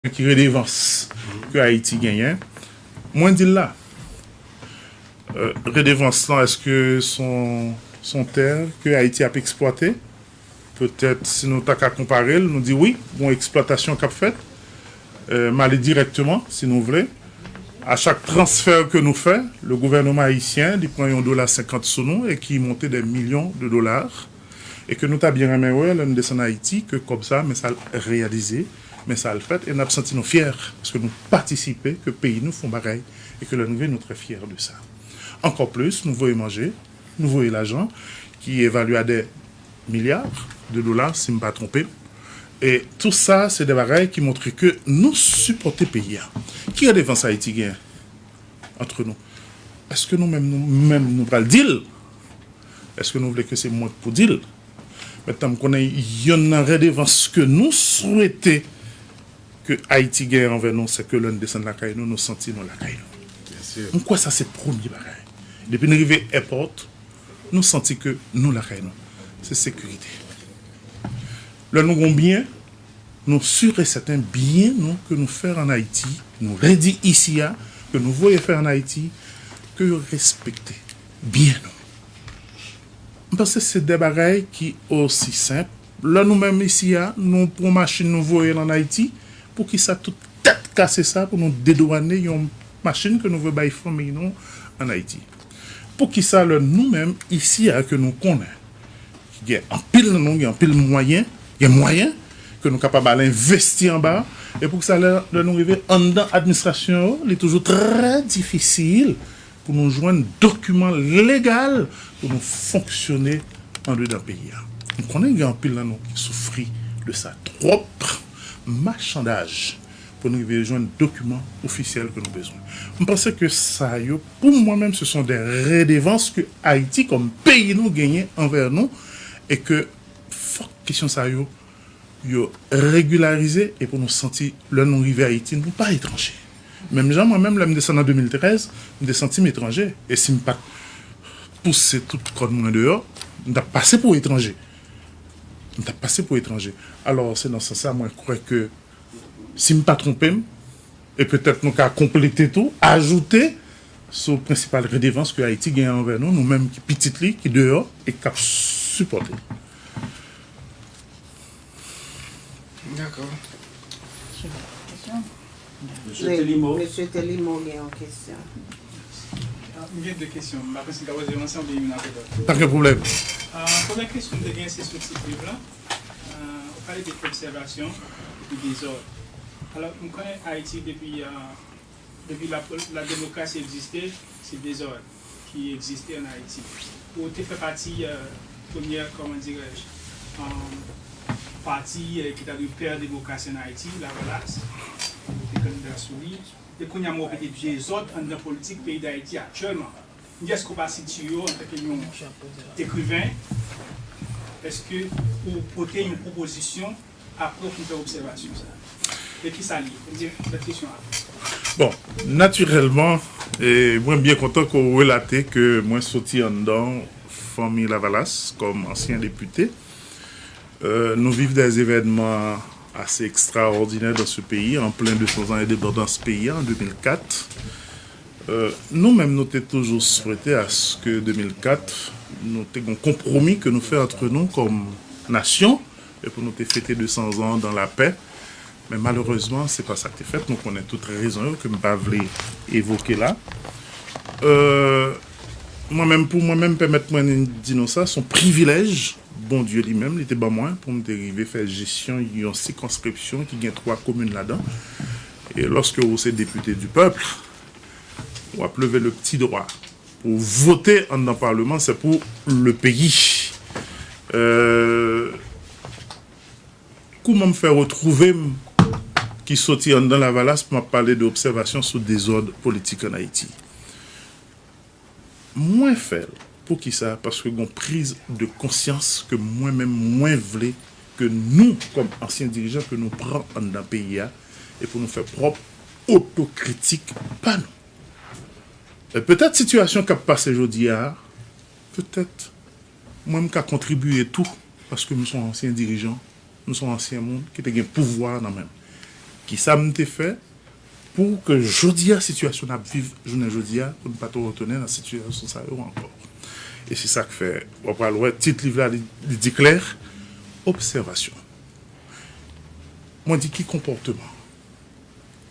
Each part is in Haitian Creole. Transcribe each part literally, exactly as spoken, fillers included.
ki redevans ke Ayiti genyen. Mwen di l la. Euh, redevans lan, èske se yon, se yon tè ke Ayiti ap eksplwate? Petèt, si nou ta ka konpare l, nou di wi, gon eksplwatasyon k ap fèt, euh, m ale dirèkteman, si nou vle. A chak transfè ke nou fè, le gouvènman ayisyen, li pran yon dola senkant sou nou e ki monte dè milyon de dola. E ke nou ta byen renmen wè, lè n desann Ayiti, ke kòb sa, men sa l reyalize, men sa l fèt, e n ap santi nou fyè, paske nou patisipe, ke peyi nou fè yon bagay, e ke lè n rive, nou trè fyè de sa. Ankò plis, nou voye manje, nou voye lajan, ki evalye a dè milya de dola, si m pa twonpe m. E tou sa, se de bagay ki montre ke nou sipòte peyi a. Ki redevans Ayiti gen antre nou? Èske nou menm, nou menm, nou pral di l? Èske nou vle ke se mwen k pou di l? Mentnan, m konnen yonn nan redevans ke nou swete ke Ayiti genyen anvè nou, se ke lè n desann lakay nou, nou santi nou lakay nou. M kwè sa se premye bagay. Depi n rive èpòt, nou santi ke nou lakay nou. Se sekirite. Lè nou gon byen, nou si e sèten byen nou ke nou fè ann Ayiti, nou redi isi a, ke nou voye fè ann Ayiti, ke yo respekte byen nou. M panse se de bagay ki osi senp. Lè nou menm isi a, nou pran machin, nou voye l ann Ayiti, poukisa tout tèt kase sa pou nou dedwane yon machin ke nou vle bay fanmi nou ann Ayiti? Poukisa lè nou menm isi a ke nou konnen gen anpil nan nou, gen anpil mwayen, gen mwayen ke nou kapab al envesti anba, e poukisa lè, lè nou rive anndan administrasyon yo, li toujou trè difisil pou nou jwenn dokiman legal pou nou fonksyone andedan peyi a. M konnen gen anpil nan nou ki soufri de sa twòp, machandaj pou nou rive jwenn dokiman ofisyèl ke nou bezwen. M panse ke sa yo, pou mwen menm, se son de redevans ke Ayiti kòm peyi nou genyen anvè nou e ke fòk kesyon sa yo yo regilarize e pou nou santi lè nou rive Ayiti, nou pa etranje. Menm jan mwen menm, lè m desann an de mil trèz, m te santi m etranje. E si m pa t pouse tout kòn mwen deyò, m t ap pase pou etranje. M t ap pase pou etranje. Alò, se nan sans sa, mwen kwè ke si m pa twonpe m, e petèt nou ka konplete tou, ajoute sou prensipal redevans ke Ayiti gen anvè nou, nou menm ki pitit li, ki deyò, e k ap sipòte l. Dakò. Mesye Telimo. Mesye Telimo gen yon kesyon. M gen de kesyon. M pa konn si m ka poze yo ansanm oubyen youn apre lòt. Pa gen pwoblèm. Premye kesyon m te gen se sou tit liv la. Ou pale de obsèvasyon epi dezòd. Alò, m konnen Ayiti depi depi la, la demokrasi egziste, se dezòd ki egziste ann Ayiti. Ou te fè pati premyè, kòman dirèj, pati ki ta dwe pè demokrasi ann Ayiti, Lavalas, ou te kandida sou li. E kounye a m wè w mete dezòd anndan politik peyi Dayiti aktyèlman. M di èske w pa sitiye w antanke yon ekriven? Èske ou pote yon pwopozisyon apre pou fè obsèvasyon sa a? E kisa l ye? Pou m di lòt kesyon apre. Bon, natirèlman, mwen byen kontan ke w relate ke mwen soti anndan fanmi Lavalas kòm ansyen depite. Nou viv des événements assez extraordinaires dans ce pays, an plen de san zan endepandans peyi a, an de mil kat. Nou menm, nou te toujou swete aske de mil kat, nou te gen yon konpwomi ke nou fè antre nou kòm nasyon, e pou nou te fete de san zan dan lapè. Men malerezman, se pa sa k te fèt. Nou konnen tout rezon yo ke m pa vle evoke la. Mwen menm, pou mwen menm, pèmèt mwen di nou sa, se yon privilèj Bondye li menm, li te ban mwen pou m te rive fè jesyon yon sikonskripsyon ki gen twa komin ladan. E lòske ou se depite du peuple, w ap leve le petit droit pou vote anndan paleman, se pou le peyi. Kouman m fè retwouve m ki soti anndan Lavalas pou m ap pale de obsèvasyon sou dezòd politik ann Ayiti? Mwen fè l. Poukisa? Paske gon priz de konsyans ke mwen menm mwen vle ke nou, kòm ansyen dirijan, ke nou pran anndan peyi a e pou nou fè pwòp otokritik pa nou. E petèt sitiyasyon k ap pase jodi a, petèt mwen m ka kontribiye tou, paske m se yon ansyen dirijan, m se yon ansyen moun ki te gen pouvwa nan men m. Kisa m te fè pou ke jodi a, sitiyasyon n ap viv jounen jodi a, pou n pa twò retounen nan sitiyasyon sa yo ankò. E se sa k fè, w ap pral wè, tit liv la, li, li di klè, obsèvasyon. Mwen di ki konpòteman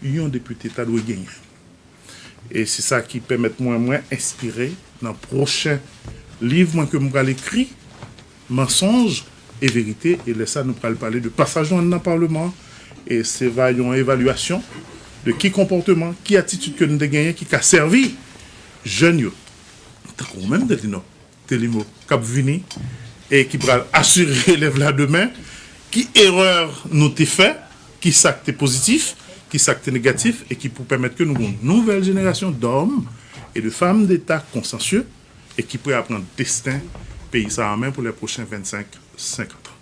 yon depite ta dwe genyen. E se sa ki pèmèt mwen, mwen enspire nan pwochen liv mwen ke m pral ekri, Mansonj e Verite, e lè sa nou pral pale de pasaj nou an nan Palman, e se va yon evalyasyon de ki konpòteman, ki atitid ke nou te genyen ki ka sèvi jèn yo. Tankou ou menm, Delino. Telimo k ap vini e ki pral asire elèv la demen, ki erè nou te fè, ki sa k te pozitif, ki sa k te negatif, e ki pou pèmèt ke nou gen yon nouvèl jenerasyon d'hommes et de femmes d'État consciencieux e ki prè a pran desten peyi sa a an men pou lè pwochen vennsenk, senkant an.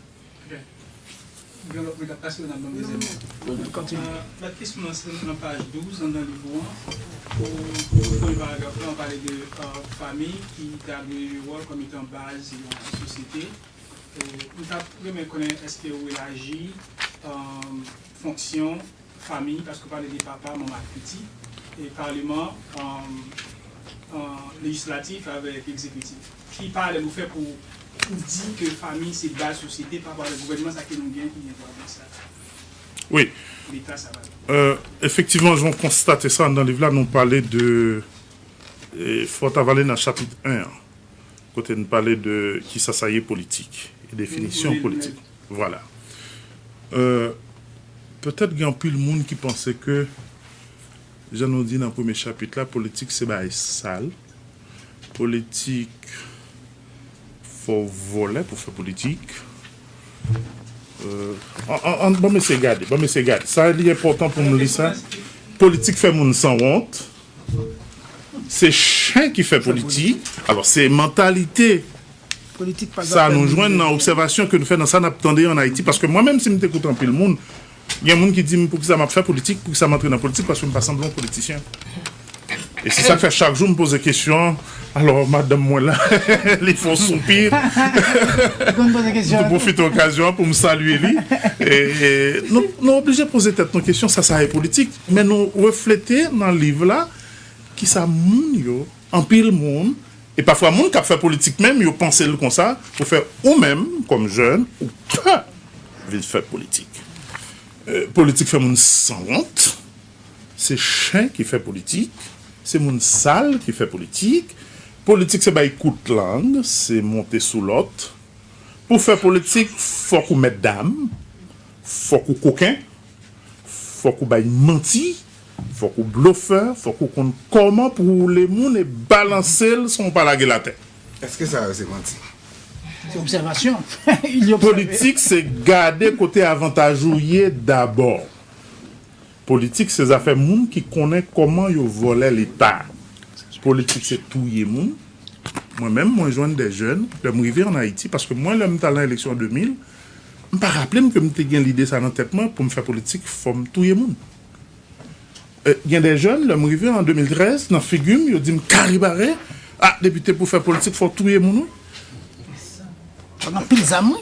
Gen lòt moun k ap pase, yo n ap ban m dezyèm. Kontinye. Ah, lòt kesyon nan, se nan paj douz, anndan liv ou an. Ou, ou premye paragraf la, ou pale de, ah, fanmi ki ta dwe jwe wòl kòm etan baz yon sosyete. E, m t ap renmen konnen èske ou elaji, ah, fonksyon fanmi, paske w pale de papa, manman ak pitit, e palman, um, um, lejislatif avèk egzekitif. Ki paralèl ou fè pou, pou di ke fanmi se baz sosyete pa rapò avèk gouvènman sa ke nou gen ki gen pwoblèm sa? Wi. Leta sa pa. Euh, efektivman, jan w konstate sa nan liv la, nou pale de, e, fò w ta vale nan chapit en an. Kote n pale de kisa sa ye politik, e definisyon politik. Vwala. Euh, petèt gen anpil moun ki panse ke, jan nou di nan premye chapit la, politik se bagay sal. Politik, fò w vòlè pou fè politik. Euh, an, an, an, ban m eseye gade, ban m eseye gade. Sa li enpòtan pou m li sa. Politik fè moun sanwont. Se chen ki fè politik. Alò, se mantalite sa nou jwenn nan obsèvasyon ke nou fè nan sa n ap tande an Ayiti. Paske mwen menm, si m te koute anpil moun, gen moun ki di m, "Poukisa m ap fè politik? Poukisa m antre nan politik? Paske m pa sanble yon politisyen." E se sa k fè chak jou m poze kesyon an. Alò, madanm mwen la, li fè yon soupi. M tou pwofite okazyon an pou m salye li. E, e, nou, nou oblije poze tèt nou kesyon, sa, sa e politik. Men nou reflete nan liv la, kisa moun yo, anpil moun, e pafwa moun k ap fè politik menm, yo panse l konsa, pou fè ou menm, kòm jèn, ou pa vin fè politik. Euh, politik fè moun sanwont, se chen ki fè politik, se moun sal ki fè politik, politik se bay kout lang, se monte sou lòt. Pou fè politik, fòk ou mèt dam, fòk ou koken, fòk ou bay manti, fòk ou blofè, fòk ou konn kòman pou woule moun e balanse l san w pa lage l atè. Èske sa yo se manti? Se obsèvasyon. Li obsève. Politik se gade kote avantaj ou ye dabò. Politik se zafè moun ki konnen kòman yo vòlè Leta. Politik se touye moun. Mwen menm, mwen jwenn de jèn, lè m rive ann Ayiti, paske mwen, lè m t al nan eleksyon an de mil, m pa raple m ke m te gen lide sa nan tèt mwen, pou m fè politik, fò m touye moun. E, gen de jèn, lè m rive an de mil trèz, nan figi m, yo di m kare bare, "Ah, depite pou fè politik, fò w touye moun, wi." Fò gen anpil zam, wi.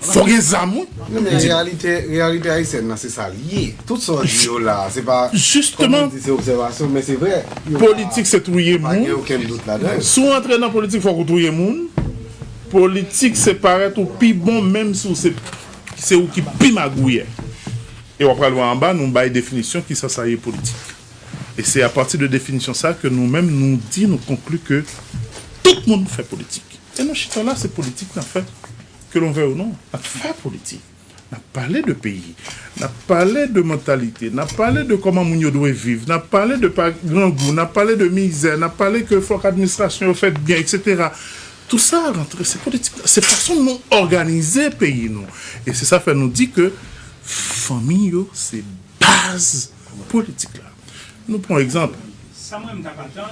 Fò gen zam, wi. Non, men reyalite, reyalite ayisyèn nan, se sa l ye. Tout sa w di yo la, se pa, kòm w di, se obsèvasyon, men se vre. Yo pa, politik se touye moun. Pa gen okenn dout ladan l. Si w antre nan politik, fòk ou touye moun. Politik se parèt ou pi bon, menm si w se, se ou ki pi magouyè. E w ap pral wè anba, nou bay definisyon kisa sa ye politik. E se apati de definisyon sa ke nou menm nou di, nou konkli ke tout moun fè politik. E nou chita la, se politik n ap fè. Ke l vle ou non, n ap fè politik. N ap pale de peyi. N ap pale de mantalite. N ap pale de kòman moun yo dwe viv. N ap pale de pa grangou. N ap pale de mizè. N ap pale ke fòk administrasyon yo fèt byen, etsetera. Tout sa rantre, se politik. Se fason nou òganize peyi nou. E se sa fè nou di ke fanmi yo, se baz politik la. Nou pran egzanp. Sa mwen m t ap atann,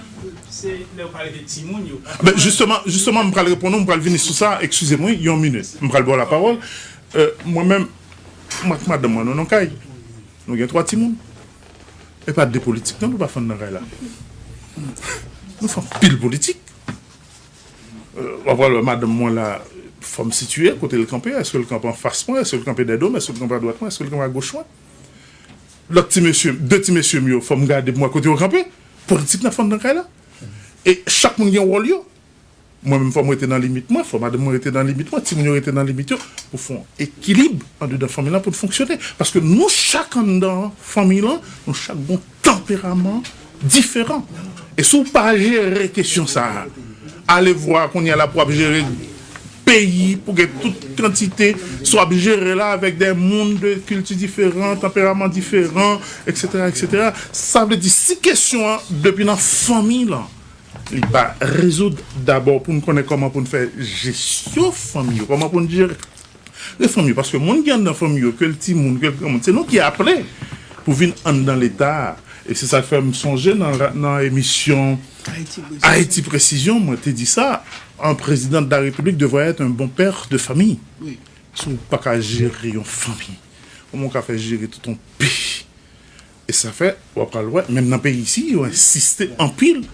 se lè w pale de timoun yo. Ben, jisteman, jisteman, m pral reponn ou, m pral vini sou sa, eskize m, wi, yon minit. M pral ba w lapawòl. Euh, mwen menm, mwen ak madanm mwen, nou nan kay. Nou gen twa timoun. E pa de politik, non, nou pa fann nan kay la. Nou fè anpil politik. Euh, w ap wè madanm mwen la, fò m sitiye kote l kanpe. Èske l kanpe anfas mwen? Èske l kanpe dèyè do m? Èske l kanpe adwat mwen? Èske l kanpe agoch mwen? Lòt ti mesye, de ti mesye m yo, fò m gade pou m wè kote yo kanpe. Politik n ap fè anndan kay la. E chak moun gen wòl yo. Mwen menm, fò m rete nan limit mwen, fò madanm mwen rete nan limit mwen, timoun yo rete nan limit yo, pou fè yon ekilib andedan fanmi lan pou l fonksyone. Paske nou chak anndan fanmi lan, nou chak gen yon tanperaman diferan. E si w pa jere kesyon sa a, alevwa kounye a la pou w ap jere peyi, pou gen tout kantite, si w ap jere la avèk de moun de kilti diferan, tanperaman diferan, etsetera, etsetera. Sa vle di, si kesyon an, depi nan fanmi lan, li pa rezoud, dabò pou n konnen kòman pou n fè jesyon fanmi yo, kòman pou n jere fanmi yo. Paske moun ki anndan fanmi yo, ke l timoun, ke l granmoun, se nou ki aple pou vin anndan Leta a. E se sa k fè m sonje nan, nan emisyon Ayiti Presizyon, mwen te di sa, un président de la République devrait être un bon père de famille. Si w pa ka jere yon fanmi, kòman w ka fè jere tout yon peyi? E sa fè, w ap pral wè, menm nan peyi isi, yo ensiste anpil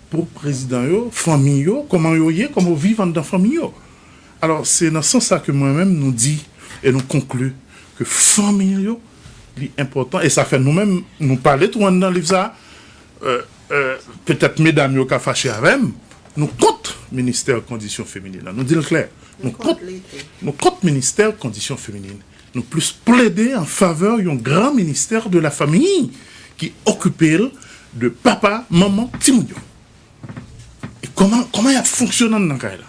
pou prezidan yo, fanmi yo, kòman yo ye, kòman yo viv anndan fanmi yo. Alò, se nan sans sa ke mwen menm, nou di e nou konkli ke fanmi yo, li enpòtan. E sa fè nou menm, nou pale tou anndan liv sa a, euh, euh, petèt medam yo ka fache avè m, nou kont ministè kondisyon feminin an. Nou di l klè. Nou kont, nou kont ministè kondisyon feminin. Nou plis plede an favè yon gran ministè de la famille ki okipe l de papa, manman, timoun yo. E kòman, kòman y ap fonksyone nan kay la?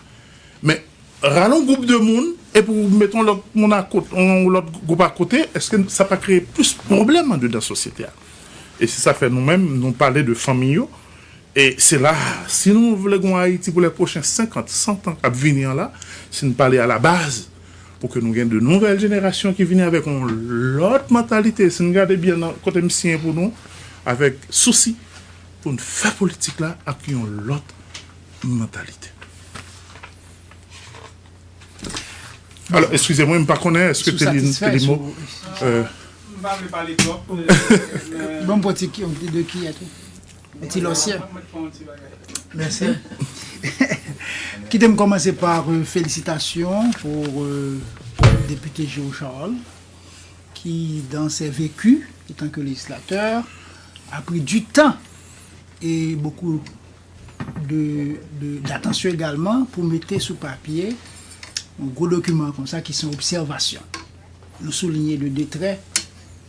Men, rale yon gwoup de moun, epi w mete yon lòt moun akote, yon lòt gwoup akote, èske sa pa kreye plis pwoblèm andedan sosyete a? E se sa fè nou menm, nou pale de fanmi yo, e se la, si nou vle gen yon Ayiti pou lè pwochen senkant, san tan k ap vini an la, si n pale a la baz, pou ke nou gen de nouvèl jenerasyon ki vini avèk yon lòt mantalite. Si n gade byen nan kote m siyen pou nou, avèk sousi pou n fè politik la ak yon lòt mantalite. Alò, eskize mwen, m pa konnen, èske te li, te li mo? M pa vle pale twòp. Bon, m pran ti ki, de ki a tou? Yon ti lòsyè. Mèsi. Kite m kòmanse pa, euh, felisitasyon pou, euh, depite Géo Charles, qui, dans ses vécus, étant que législateur, a pris du temps et beaucoup de, de, d'attention également pour mettre sur papier un gros document comme ça qui sont observations. Nous souligner de détails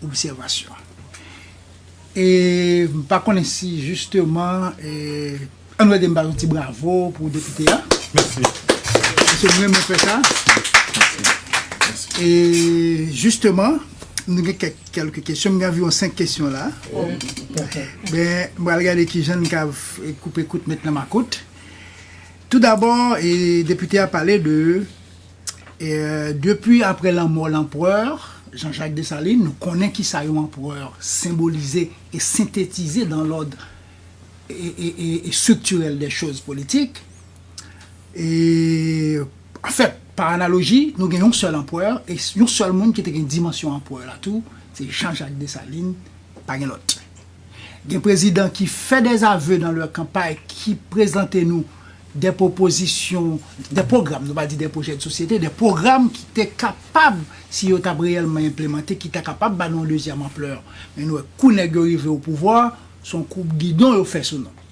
observation. E m pa konnen si jisteman, e, ann rete m ba yon ti bravo pou depite a. Mèsi. Paske m renmen fè sa. E jisteman, nou gen kèk, kèlke kesyon, m gen anviwon senk kesyon la. Men, m pral gade kijan n ka f-, koupe kout met nan makout. Toudabò, e, depite a pale de E, depi apre lanmò lanperè Jean-Jacques Dessalines, nou konnen kisa yon anperè senbolize e sentetize dans l'ordre e, e, e, e structurel des choses politiques. E, anfèt, pa analoji, nou gen yon sèl anperè, e yon sèl moun ki te gen dimansyon anperè la tou, se Jean-Jacques Dessalines, pa gen lòt. Gen prezidan ki fè des aveux dans leur campagne, ki prezante nou des propositions, des programmes, nou pa di des projets de société, des programmes ki te kapab, si yo t ap reyèlman enplimante, ki ta kapab ba nou yon dezyèm anplè. Men nou wè, kou nèg yo rive o pouvwa, se yon kout gidon yo fè sou nou.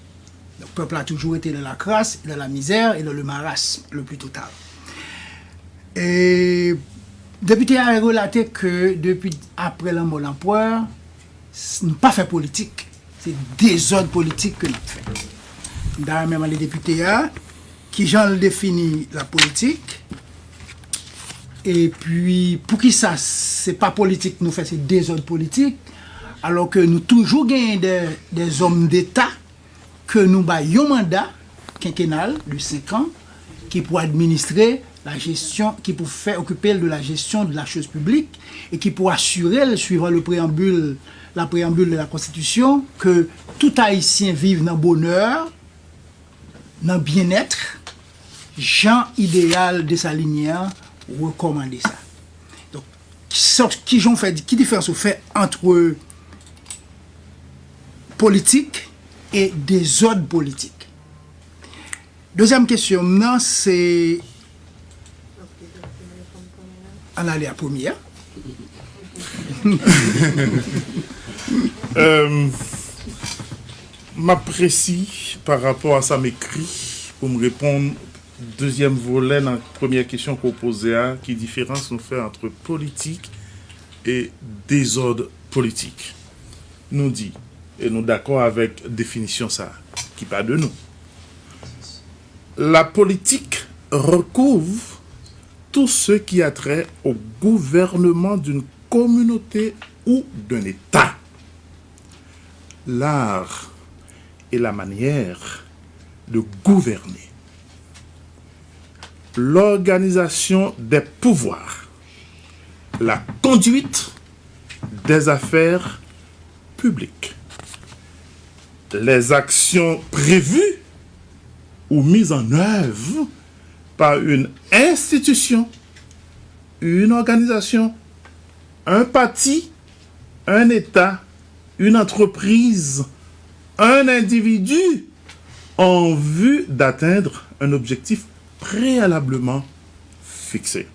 Donk, pèp la toujou rete dans la crasse, dans la misère et dans le marasme le plus total. E depite a relate ke depi apre lanmò lanperè, s-, nou pa fè politik. Se dezòd politik ke n ap fè. M ta renmen mande depite a, kijan l defini lapolitik? Epi, poukisa se pa politik nou fè, se dezòd politik, alò ke nou toujou genyen de, de zòm deta ke nou bay yon manda kenkenal de senk an ki pou administre la jesyon, ki pou fè okipe l de la jesyon de la choz piblik e ki pou asire l, suivan le préambule, la préambule de la Konstitisyon, ke tout Ayisyen viv nan bonè, nan byennèt, jan ideyal desalinyen an rekòmande sa. Donk, ki sòt, kijan w fè, ki diferans ou fè ant politik e dezòd politik? Dezyèm kesyon m nan, se, ann ale a premye a. Euh, m ap presi pa rapò a sa m ekri pou m reponn dezyèm volè nan premyè kesyon ke w poze a, ki diferans nou fè ant politik e dezòd politik. Nou di, e nou dakò avèk definisyon sa a, ki pa de nou. La politique recouvre tout ce qui a trait au gouvernement d'une communauté ou d'un État. L'art et la manière de gouverner. L'organisation des pouvoirs. La conduite des affaires publiques. Les actions prévues ou mises en œuvre par une institution, une organisation, un parti, un État, une entreprise, un individu en vue d'atteindre un objectif préalablement fixé.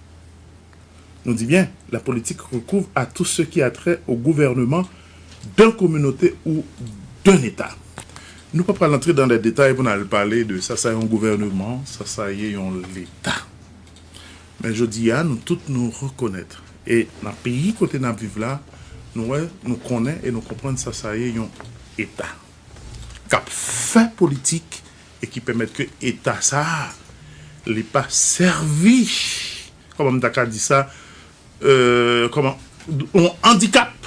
Nou di byen, la politique recouvre à tout ce qui a trait au gouvernement d'une communauté ou d'un État. Nou pa pral antre nan de detay pou n al pale de sa sa yon gouvèneman, sa sa ye yon leta. Men jodi a, nou tout nou rekonèt, e nan peyi kote n ap viv la, nou wè, nou konnen e nou konprann sa sa ye yon eta k ap fè politik e ki pèmèt ke eta sa a, li pa sèvi, kòman m ta ka di sa, euh, kòman, yon andikap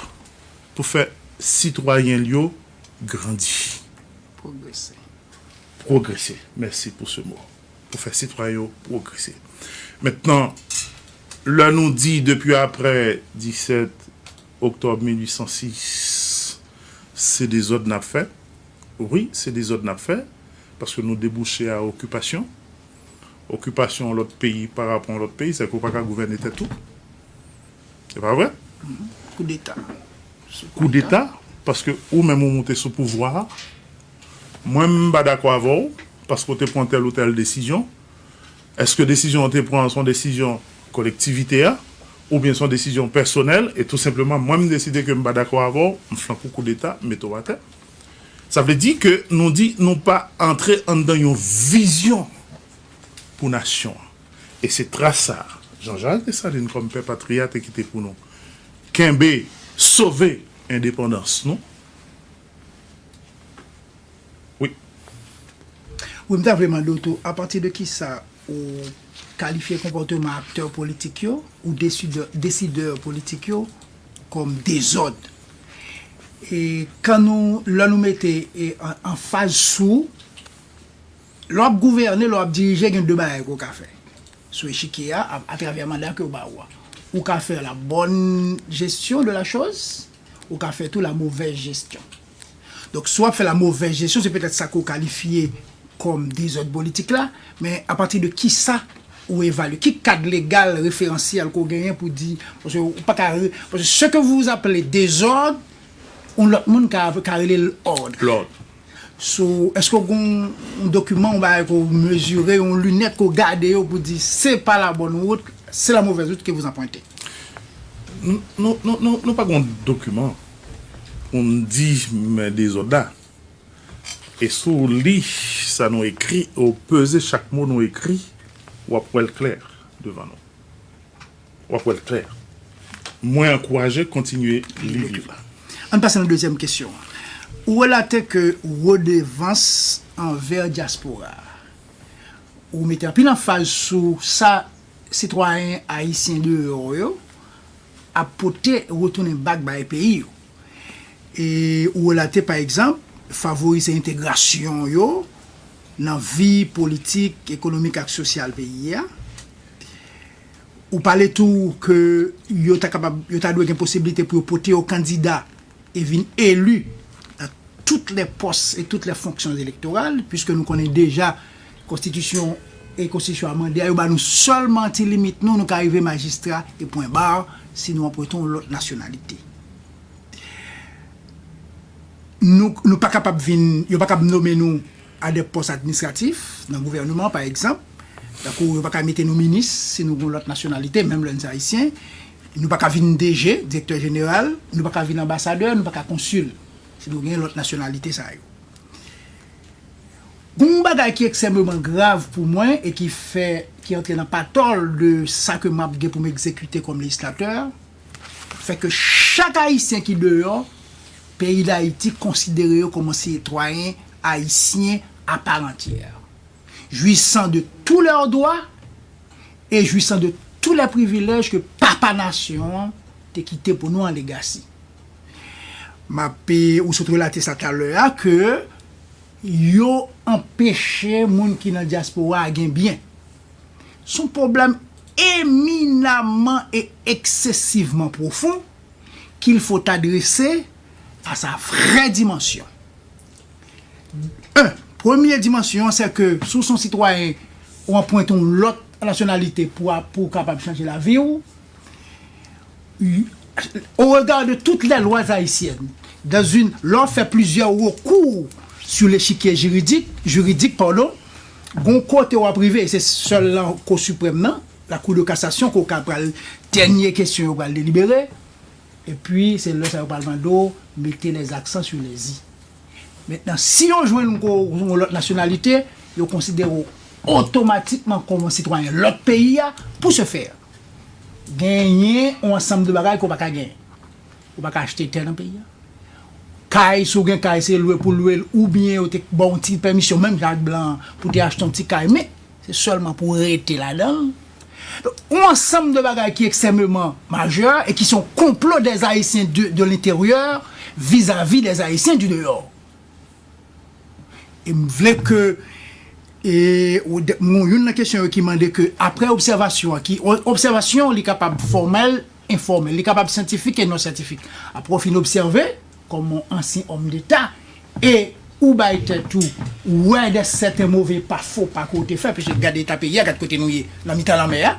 pou fè sitwayen l yo grandi. Pwogrese. Pwogrese. Mèsi pou se mo. Pou fè sitwayen yo pwogrese. Mentnan, lè nou di depi aprè disèt oktòb mil uit san sis, se dezòd n ap fè. Wi, se dezòd n ap fè, paske nou debouche a okipasyon. Okipasyon yon lòt peyi pa rapò yon lòt peyi, se ke w pa ka gouvène tèt ou. Se pa vre? Koudeta. Koudeta, paske ou menm ou moute sou pouvwa a. Mwen, m pa dakò avè w, paske w te pran tèl ou tèl desizyon. Èske desizyon w te pran se yon desizyon kolektivite a, oubyen se yon desizyon pèsonèl, e tou senpleman, mwen, m deside ke m pa dakò avè w, m flanke w koudeta, m mete w atè. Sa vle di ke nou di nou pa antre anndan yon vizyon pou nasyon an. E se tras sa a, Jean-Jacques Dessalines kòm pè patriyat te kite pou nou. Kenbe, sove endepandans nou. Wi. Wi, m ta vle mande w tou, apati de kisa ou kalifye konpòteman aktè politik yo, ou desidè, desidè politik yo, kòm dezòd? E kan nou, lè nou mete, e, an, anfaz sou, lè w ap gouvène, lè w ap dirije, gen de bagay ke w ka fè. Sou echikye a, a, atravè manda ke yo ba ou a. Ou ka fè la bonne gestion de la chose, ou ka fè tou la mauvaise gestion. Donk, si w ap fè la mauvaise gestion, se petèt sa ke w kalifye kòm dezòd politik la, men apati de kisa ou evalye? Ki kad legal referansyèl ke w genyen pou di, paske ou pa ka re-, paske ce que vous appelez désordre, yon lòt moun ka, ka rele l òd. Lòd. So, èske w gen yon, yon dokiman, yon bagay ke w mezire, yon linèt ke w gade yo pou di, c'est pas la bonne route, c'est la mauvaise route que vous empruntez? Nou, nou, nou, nou, nou pa gen yon dokiman pou n di men dezòd la. E si w li sa nou ekri, ou peze chak mo nou ekri, w ap wè l klè devan nou. W ap wè l klè. Mwen ankouraje kontinye li liv la. Ann pase nan dezyèm kesyon an. Ou relate ke redevans anvè dyaspora a. Ou mete anpil anfaz sou sa sitwayen ayisyen deyò yo ap pote retounen bak bay peyi yo. E ou relate, pa egzanp, favorize entegrasyon yo nan vi politik, ekonomik ak sosyal peyi a. Ou pale tou ke yo ta kapab, yo ta dwe gen posiblite pou yo pote yo kandida e vin eli nan tout lè pòs e tout lè fonksyon elektoral, piske nou konnen deja konstitisyon e konstitisyon amande a, yo ba nou sèlman ti limit nou, nou ka rive majistra e pwen ba, si nou anprete yon lòt nasyonalite. Nou, nou pa kapab vin, yo pa kab nonmen nou a de pòs administratif nan gouvèneman, pa egzanp. Tankou yo pa ka mete nou minis si nou gen yon lòt nasyonalite, menm lè n se ayisyen. Nou pa ka vin D G, direktè jeneral, nou pa ka vin anbasadè, nou pa ka konsil. Si nou gen lòt nasyonalite sa yo. Gon bagay ki ekstrèmeman grav pou mwen e ki fè, ki antre nan patòl de sa ke m ap gen pou m egzekite kòm lejislatè, fè ke chak Ayisyen ki deyò, peyi Dayiti konsidere yo kòm yon sitwayen ayisyen à part entière, jouissant de tous leurs droits et jouissant de tous les privilèges que papa nasyon an te kite pou nou an legasi. M ap, ou sot relate sa talè a, ke yo anpeche moun ki nan dyaspora a gen byen. Se yon pwoblèm eminamman e eksesivman pwofon qu'il faut adresser à sa vraie dimension. Un, premye dimansyon an, se ke si w se yon sitwayen, ou anprente yon lòt nasyonalite pou, pou w kapab chanje lavi w. Au regard de toutes les lois haïtiennes, dans une, lè w fè plizyè rekou sou lechikye jiridik, jiridik, padon, gon kote w ap rive, e se sèl lan Kou Siprèm nan, la Cour de cassation, ke w ka pral, dènye kesyon yo pral delibere, epi se lè sa yo pral mande w mete les accents sur les i. Mentnan, si yo jwenn ou ko-, yon lòt nasyonalite, yo konsidere w otomatikman kòm yon sitwayen lòt peyi a, pour ce faire. Genyen yon ansanm de bagay ke w pa ka genyen. Ou pa ka achte tè nan peyi a. Kay, si w gen kay, se lwe pou lwe l, oubyen yo te ba w yon ti pèmisyon, menm jan ak blan an, pou te achte yon ti kay, men se sèlman pou w rete ladan l. Donk, yon ansanm de bagay ki ekstrèmeman majè e ki se yon konplo des Haïtiens de, de l'intérieur vis-à-vis des Haïtiens du dehors. E m vle ke, e, ou de-, yon, youn nan kesyon yo ki mande ke, apre obsèvasyon an, ki, o-, obsèvasyon, li kapab fòmèl, enfòmèl, li kapab syantifik e non syantifik. Apre w fin obsève, kòm yon ansyen òm deta, e ou bay tèt ou, ou wè de sèten move pa, fo pa ke w te fè, piske gade eta peyi a, gad kote nou ye, nan mitan lanmè a.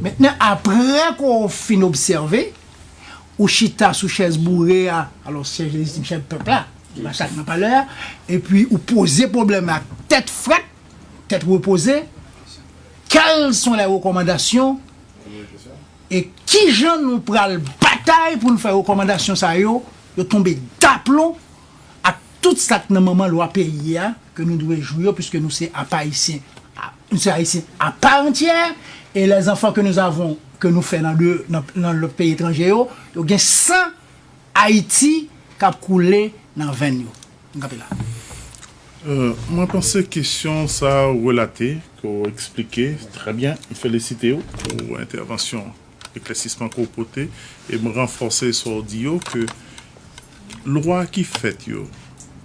Mentnan, apre ke w fin obsève, ou chita sou chèz boure a, alò, chèz lejitim, chèz pèp la, se pa sa k nan palè a, epi ou poze pwoblèm la tèt frèt, tèt repoze, quelles sont les recommandations, e kijan nou pral batay pou nou fè rekòmandasyon sa yo, yo tonbe daplon ak tout sa k nan manman lwa peyi a, ke nou dwe jwi yo, piske nou se apa Ayisyen, nou se Ayisyen à part entière, e les enfants que nous avons, ke nou fè nan de, nan, nan lòt peyi etranje yo, yo gen san Ayiti k ap koule nan venn yo. M kanpe la. Euh, mwen panse kesyon sa w relate, ke w eksplike trè byen, m felisite w pou entèvansyon, eklèsisman ke w pote, e m ranfòse sa w di yo, ke lwa ki fèt yo,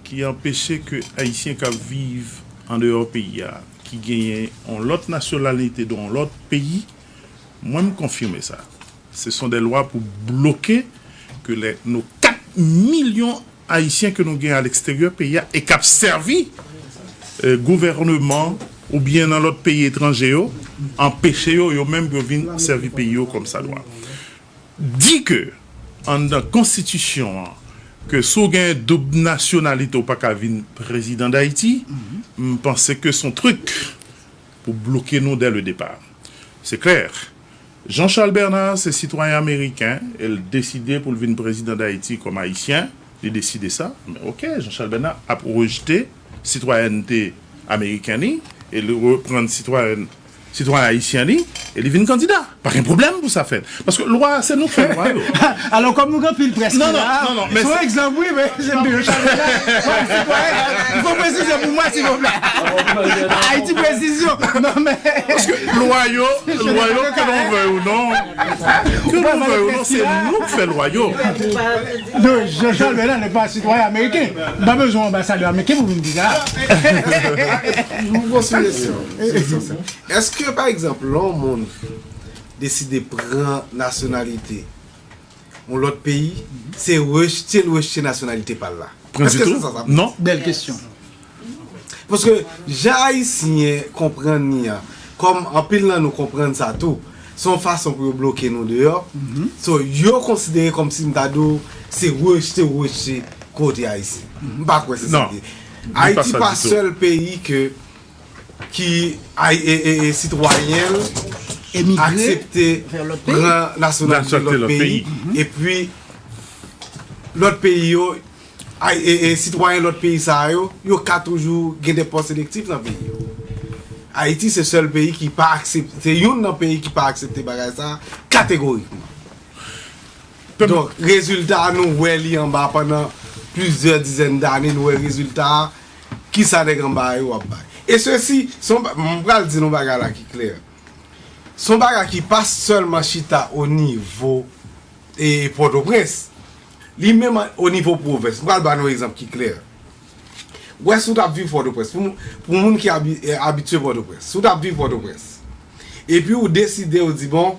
ki anpeche ke Ayisyen k ap viv andeyò peyi a, ki genyen yon lòt nasyonalite de yon lòt peyi, mwen m konfime sa. Ce sont des lois pour bloquer que les, nos quatre millions Ayisyen ke nou gen a leksteryè peyi a e k ap sèvi eh, gouvènman oubyen nan lòt peyi etranje yo, anpeche yo, yo menm, yo vin sèvi peyi yo kòmsadwa. Di ke anndan konstitisyon an, ke si w gen doub nasyonalite, ou pa ka vin prezidan Dayiti, m panse ke se yon trik pou bloke nou dès le départ. Se klè. Jean Charles Bernard se sitwayen ameriken e l deside pou l vin prezidan Dayiti kòm Ayisyen. Li deside sa. Men oke, Jean Charles Bernard ap rejte sitwayènte ameriken li e li reprann sitwayen, sitwayen ayisyen li e li vin kandida. Pa gen pwoblèm pou sa fèt. Paske lwa a, se nou k fè lwa yo. Alò, kòm nou gen anpil près ki la, se yon egzanp, wi, men se Jean Charles Bernard kòm sitwayen. Il faut préciser pour moi, s'il vous plaît. Ayiti presizyon. Non, men. Paske lwa yo, lwa yo, ke nou vle ou non, ke nou vle ou non, se nou k fè lwa yo. Non, Jean Charles Bernard n'est pas citoyen américain. M pa bezwen anbasadè ameriken pou vin di sa. Yon gwo sou kesyon. Èske, pa egzanp, lè yon moun deside pran nasyonalite yon lòt peyi, se rejte l rejte nasyonalite pa l la? Èske se sa sa? Non. Bèl kesyon. Paske jan Ayisyen konprann li an, kòm anpil nan nou konprann sa tou, se yon fason pou yo bloke nou deyò. So, yo konsidere kòmsi m ta di w se rejte w rejte ke w te Ayisyen. M pa kwè se sa l ye. Ayiti pa sèl peyi ke ki ay, e, e, e, sitwayen l Emigre aksepte pran nasyonalite lòt peyi, epi lòt peyi yo, e, e sitwayen lòt peyi sa yo, yo ka toujou gen de pòs elektif nan peyi yo. Ayiti se sèl peyi ki pa aksepte, se youn nan peyi ki pa aksepte bagay sa kategorikman. Donk, rezilta a nou wè li anba pandan plizyè dizèn dane, nou wè rezilta a, kisa nèg anba yo ap bay. E sesi, se yon ba- m pral di nou bagay la ki klè. Se yon bagay ki pa sèlman chita o nivo e Pòtoprens. Li menm o nivo pwovens. M pral ba nou egzanp ki klè. Ou wè, si w t ap viv Pòtoprens, pou, pou moun ki abi- e, abitye Pòtoprens, si w t ap viv Pòtoprens, epi ou deside, ou di, bon,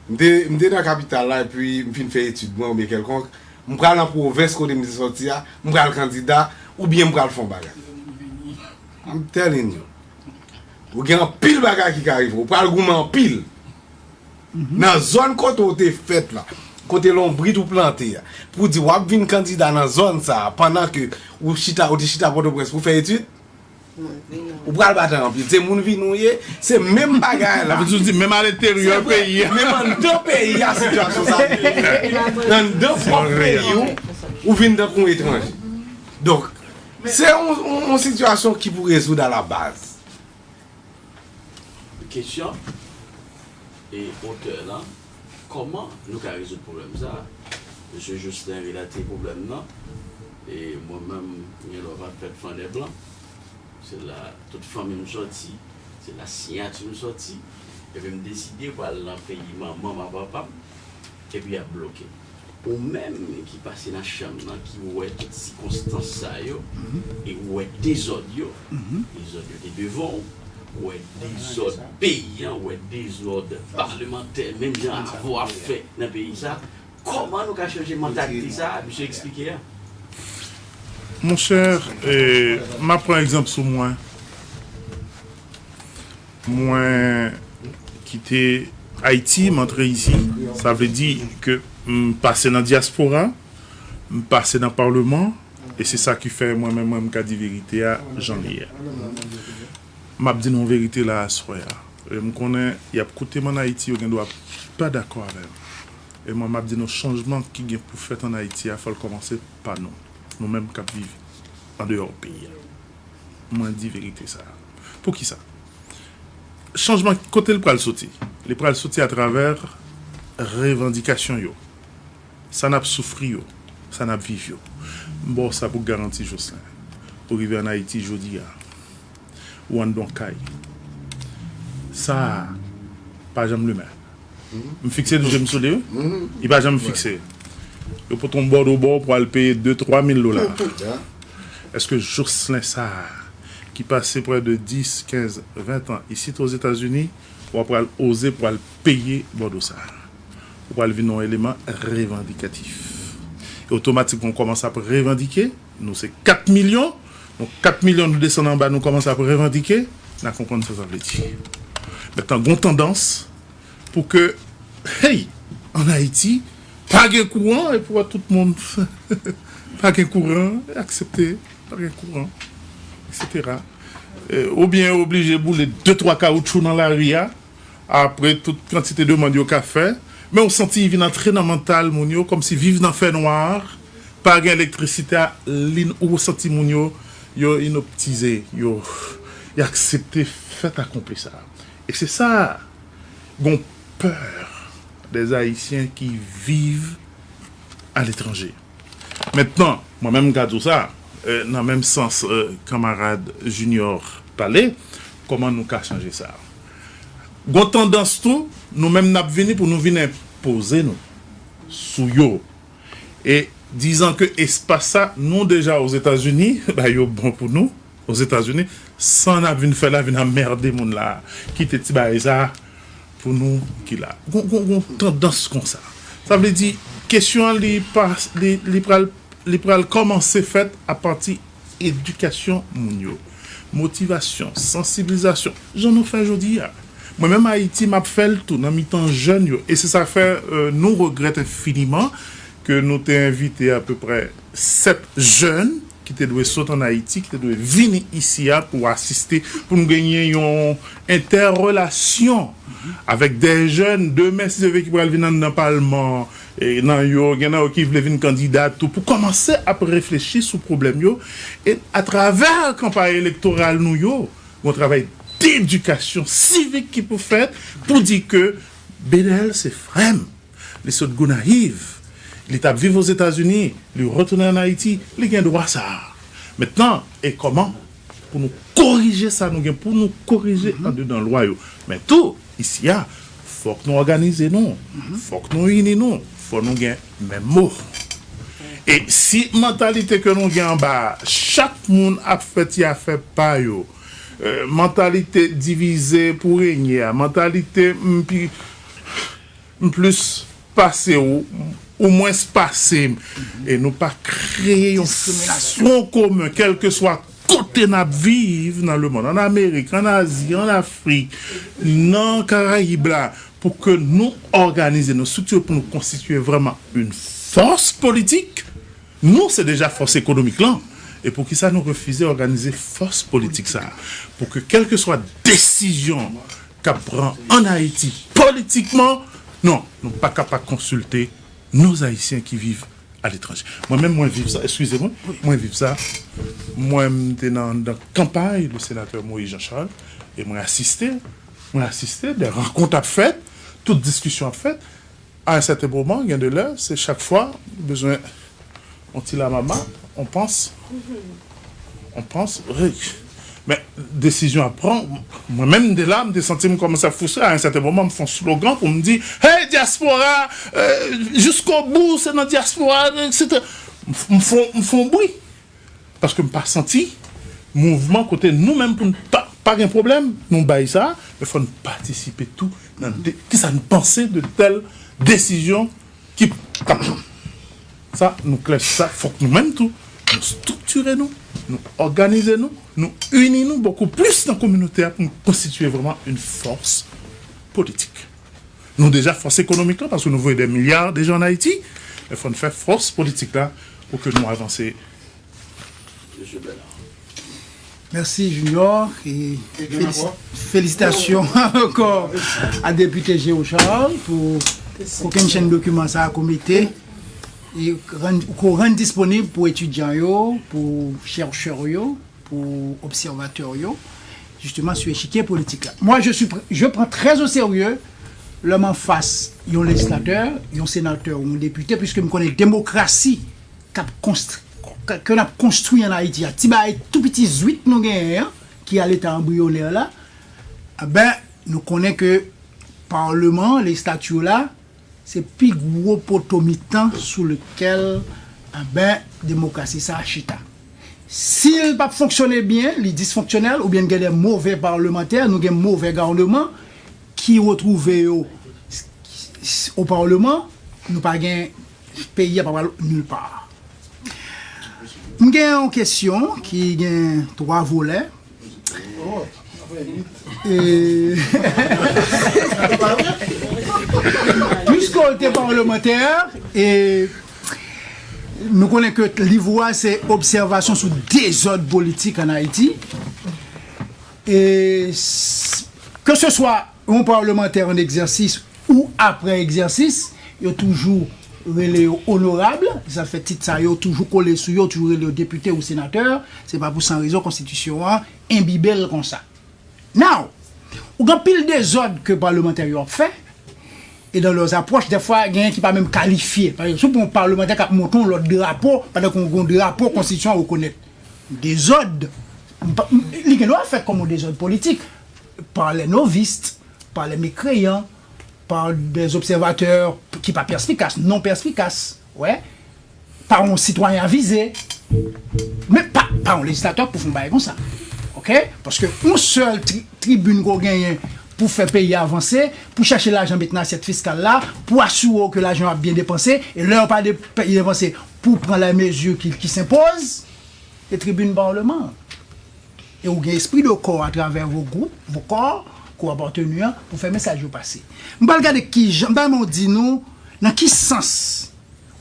m te, m te nan kapital la, epi m fin fè etid mwen, oubyen kèlkonk, m pral nan pwovens kote m te sòti a, m pral kandida, oubyen m pral fè yon bagay. I'm telling you. Ou gen anpil bagay ki ka rive. Ou pral goumen anpil. Nan zòn kote ou te fèt la, kote lonbrit ou plante a, pou di w ap vin kandida nan zòn sa a, pandan ke ou chita, ou te chita Pòtoprens pou fè etid, ou pral batay anpil. Se moun vini w ye, se menm bagay la. Sa vle di, menm a lenteryè peyi a. Menm anndan peyi a, sitiyasyon sa a. Anndan pwòp peyi w, ou vin tankou yon etranje. Donk, se yon, yon, yon sitiyasyon ki pou rezoud a la baz. Kesyon e otè lan, kòman nou ka rezoud pwoblèm sa a? Mesye Jocelyn relate pwoblèm nan, e mwen menm, gen lè w ap fèt fannè blan, se la tout fanmi m sòti, se la siyati m sòti, epi m deside pral nan peyi manman m ak papa m, epi y ap bloke m. Ou menm ki pase nan chanm nan, ki wè tout sikonstans sa yo, e ou wè dezòd yo, dezòd yo te devan w, ou wè dezòd peyi an, ou wè dezòd palmantè, menm jan avè w ap fè nan peyi sa, kòman nou ka chanje mantalite sa a, misye eksplike a? Monchè, e, m ap pran egzanp sou mwen. Mwen kite Ayiti, m antre isi. Sa vle di ke m pase nan dyaspora, m pase nan palman, e se sa ki fè mwen menm, mwen, m ka di verite a jan li ye a. M ap di nou verite la aswè a. E m konnen y ap koute m ann Ayiti, yo gen dwa pa dakò avè m. E mwen, m ap di nou, chanjman ki gen pou fèt ann Ayiti a, fò l kòmanse pa nou. Nou menm k ap viv andeyò peyi a. Mwen di verite sa a. Poukisa? Chanjman, kote l pral soti? Li pral soti atravè revandikasyon yo. Sa n ap soufri yo, sa n ap viv yo. M ba w sa pou garanti, Jocelyn. Ou rive ann Ayiti jodi a, ou anndan yon kay. Sa a pa janm limen. M fikse je m sou li, wi. Li pa janm fikse. Yo pote yon bòdo ba w pou al peye de, twa mil dola. Èske Jocelyn sa a, ki pase prè de dis, kenz, ven tan isit Ozetazini, w ap pral oze pou al peye bòdo sa a? Ou pral vin yon eleman revandikatif. E otomatikman, w kòmanse ap revandike. Nou se kat milyon. Nou kat milyon, nou desann anba, nou kòmanse ap revandike. N a konprann sa sa vle di. Mentnan, gon tandans pou ke, hey, ann Ayiti, pa gen kouran, epi w wè tout moun pa gen kouran, aksepte, pa gen kouran, etsetera. E, oubyen yo oblije boule de, twa kawoutchou nan lari a, apre tout kantite demann yo ka fè, men ou santi vin antre nan mantal moun yo, kòmsi viv nan fènwa, pa gen elektrisite a, li, ou santi moun yo, yo inoptize, yo, y aksepte fèt akonpli sa a. E se sa, gon pè des Ayisyen ki viv aletranje. Mentnan, mwen menm m ka di w sa, e, nan menm sans, e, kanmarad Junior pale, kòman nou ka chanje sa? Gon tandans tou, nou menm n ap vini pou nou vin enpoze nou sou yo. E dizan ke espas sa, nou deja Ozetazini, ba yo bon pou nou, Ozetazini, sa n ap vin fè la, vin anmède moun la, kite ti bagay sa pou nou ki la. Gon, gon, gon tandans konsa. Sa vle di, kesyon an, li pa, li, li pral, li pral kòmanse fèt apati edikasyon moun yo. Motivasyon, sansibilizasyon. Jan nou fè jodi a. Mwen menm Ayiti, m ap fè l tou nan mitan jèn yo. E se sa k fè, e, nou regrèt enfiniman ke nou te envite apeprè sèt jèn ki te dwe sot ann Ayiti, ki te dwe vini isi a pou asiste, pou nou genyen yon entèrelasyon avèk de jèn demen, si Dye vle, ki pral vin anndan palman, e, nan yo, gen nan yo ki vle vin kandida tou, pou kòmanse ap reflechi sou pwoblèm yo, e atravè kanpay elektoral nou yo, yon travay dedikasyon sivik ki pou fèt, pou di ke Bedel se frè m. Li sot Gonayiv. Li t ap viv Ozetazini. Li retounen ann Ayiti. Li gen dwa sa a. Mentnan, e kòman pou nou korije sa nou gen pou nou korije andedan lwa yo? Men tou, isi a, fòk nou òganize nou. Fòk nou ini nou. Fò nou gen menm mo. E si mantalite ke nou gen anba a, chak moun ap fè ti afè pa yo, e, mantalite divize pou renye a, mantalite m pi, m plis pase w, ou mwens pase m, e nou pa kreye yon front komen, kèlkeswa kote n ap viv nan lemonn, ann Amerik, ann Azi, ann Afrik, nan Karayib la, pou ke nou òganize nou, estrikti pou nou konstitye vrèman yon fòs politik. Nou, se deja fòs ekonomik lan. E poukisa nou refize òganize fòs politik sa a? Pou ke kèlkeswa desizyon k ap pran ann Ayiti politikman, non, nou pa ka pa konsilte nos Haïtiens ki viv aletranje. Mwen menm, mwen viv sa, eskize mwen, mwen viv sa. Mwen, m te nan, nan kanpay le senatè Moïse Jean Charles, e mwen asiste, mwen asiste, de rankont ap fèt, tout diskisyon ap fèt. A yon sèten moman, gen de lè, se chak fwa, bezwen yon ti lamama, on pans, on pans, men desizyon ap pran, mwen menm de la, m te santi m kòmanse ap fristre, a yon sèten moman, m fè yon slogan pou m di, hey, dyaspora, euh, jusqu'au bout, se nan dyaspora, etsetera. M f-, m fè, m fè yon bri. Paske m pa santi mouvman kote nou menm pou n pa, pa gen pwoblèm, nou bay sa, men fò n patisipe tou nan de, kisa n panse de tèl desizyon ki t ap pran. Sa, nou klè sou sa, fòk nou menm tou, nou estriktire nou, nou òganize nou, nou ini nou bokou plis nan kominote a pou n konstitye vrèman yon fòs politik. Nou deja fòs ekonomik lan, paske nou voye de milya de jan ann Ayiti, men fò n fè fòs politik la pou ke nou avanse. Mèsi Junior e felis- felisitasyon ankò a Depite Géo Charles pou kokenn chenn dokiman sa a ke w mete e rann, ke w rann disponib pou etidyan yo, pou chèchè yo, pou obsèvatè yo, jisteman sou echikye politik la. Mwen, je suis, je prends très au sérieux lè m anfas yon lejislatè, yon senatè ou yon depite, piske m konnen demokrasi k ap konstri, ke, ke n ap konstwi ann Ayiti a, ti bagay tou piti zwit nou genyen an, ki a leta anbriyonè la, enben, nou konnen ke palman, lejistati la, se pi gwo poto mitan sou lekèl, enben, demokrasi sa a chita. Si l p ap fonksyone byen, li disfonksyonèl, oubyen gen de move palmantè, nou gen move gouvènman ki retwouve yo o palman, nou pa gen, peyi a pa pral nil pa. M gen yon kesyon ki gen twa volè. E, piske w te palmantè, e nou konnen ke liv ou a se obsèvasyon sou dezòd politik ann Ayiti. E s- ke se swa yon palmantè an egzèsis ou apre egzèsis, yo toujou rele yo onorab, sa fè tit sa yo toujou kole sou yo, toujou rele yo depite ou senatè, se pa pou san rezon konstitisyon an enbibe l konsa. Now, ou gen anpil dezòd ke palmantè yo ap fè, e dans leurs approches, dèfwa genyen ki pa menm kalifye. Pa egzanp, si w pran yon palmantè k ap monte yon lòt drapo, pandan ke w gen yon drapo konstitisyon an rekonèt, dezòd, li gen dwa fèt kòm yon dezòd politik, par les novices, par les mécréants, par des observateurs ki pa pèspikas, non pèspikas, wè, pa yon sitwayen avize, men pa, pa yon lejislatè pou fè yon bagay konsa. Oke? Paske yon sèl tri- tribin ke w genyen pou fè peyi a avanse, pou chèche lajan met nan asyèt fiskal la, pou asire w ke lajan ap byen depanse, e lè yo pa de- depanse, pou pran les mesures qui, qui s'imposent, se tribin palman an. E ou gen espri de kò atravè vos groupes, vos corps, ke w apateni an, pou fè mesaj yo pase. M pral gade kijan, m pral di nou nan ki sans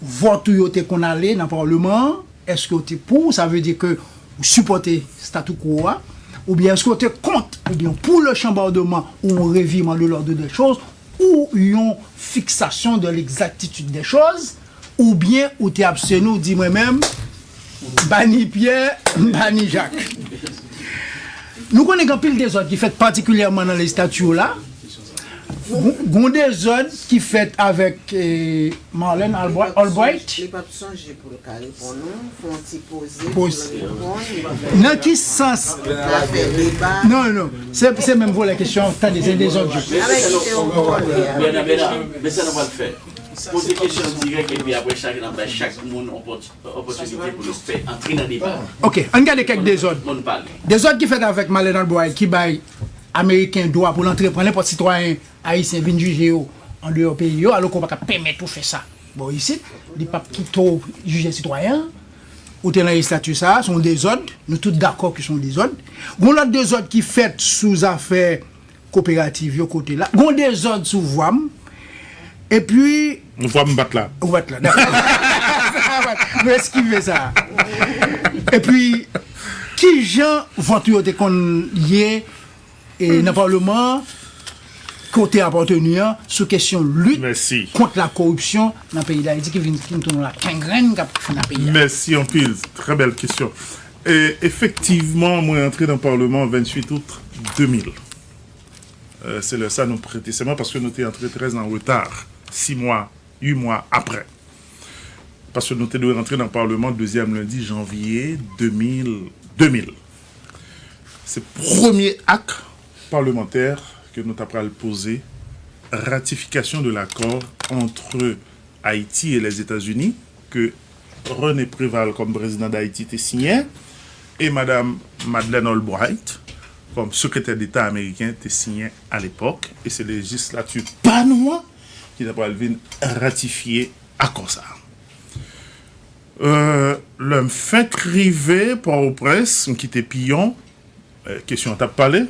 vòt ou yo te konn ale nan palman an, Èske w te pou, sa vle di ke ou sipòte statu quo a, oubyen èske w te kont, oubyen pou le chambardement ou yon revirement de l'ordre des choses, ou yon fixation de l'exactitude des choses, oubyen ou te absteni, ou di mwen menm, m pa ni Pyè, m pa ni Jak. Nou konnen gen anpil dezòd ki fèt patikilyèman nan lejistati yo la. Gon gon dezòd ki fèt avèk eh, Marlène Albright. Li p ap sonje pou l ka reponn ou. Fè yon ti poze pou l reponn. Nan ki sans? Nan non, se se menm volè kesyon. Tande, se dezòd yo. Bèna, Bèna, men sa nou pral fè. Poze kesyon dirèk epi apre chak n ap bay chak moun opòti- opòtinite pou yo fè antre nan deba. Ok, ann gade kèk dezòd. Moun pale. Dezòd ki fèt avèk Marlène Albright ki bay Ameriken dwa pou l antre pran nenpòt sitwayen ayisyen vin jije yo andeyò peyi yo, alò ke w pa ka pèmèt ou fè sa bò isit, li p ap kite w jije sitwayen an, ou te nan estati sa a, se yon dezòd, nou tout dakò ke se yon dezòd. Gon lòt dezòd ki fèt sou zafè koperativ yo kote la, gon dezòd sou vwa m, epi. Vwa m bat la. Ou bat la, dakò. Nou eskive sa. Epi, kijan vòt yo te konn ye e nan Palman an, kote apateni an, sou kesyon lit kont la koripsyon nan peyi Dayiti ki vin ki vin tounen la kengrenn k ap fè nan peyi a. Mèsi anpil. Trè bèl kesyon. E, efektivman, mwen antre nan Palman an venntuit out de mil. E, se lè sa nou prete sèman paske nou te antre trè an reta, sis mwa, uit mwa apre. Paske nou te dwe rantre nan Palman dezyèm lendi janvye de mil, de mil. Se premye ak palmantè ke nou ta pral poze, ratification de l'accord entre Haïti et les États-Unis, ke René Préval kòm prezidan Dayiti te siyen, e madam Madeleine Albright kòm sekretè deta ameriken te siyen alepòk, e se lejislati pa nou an ki ta pral vin ratifye akò sa a. Euh, lè m fenk rive Pòtoprens, m kite Piyon, euh, kesyon an t ap pale.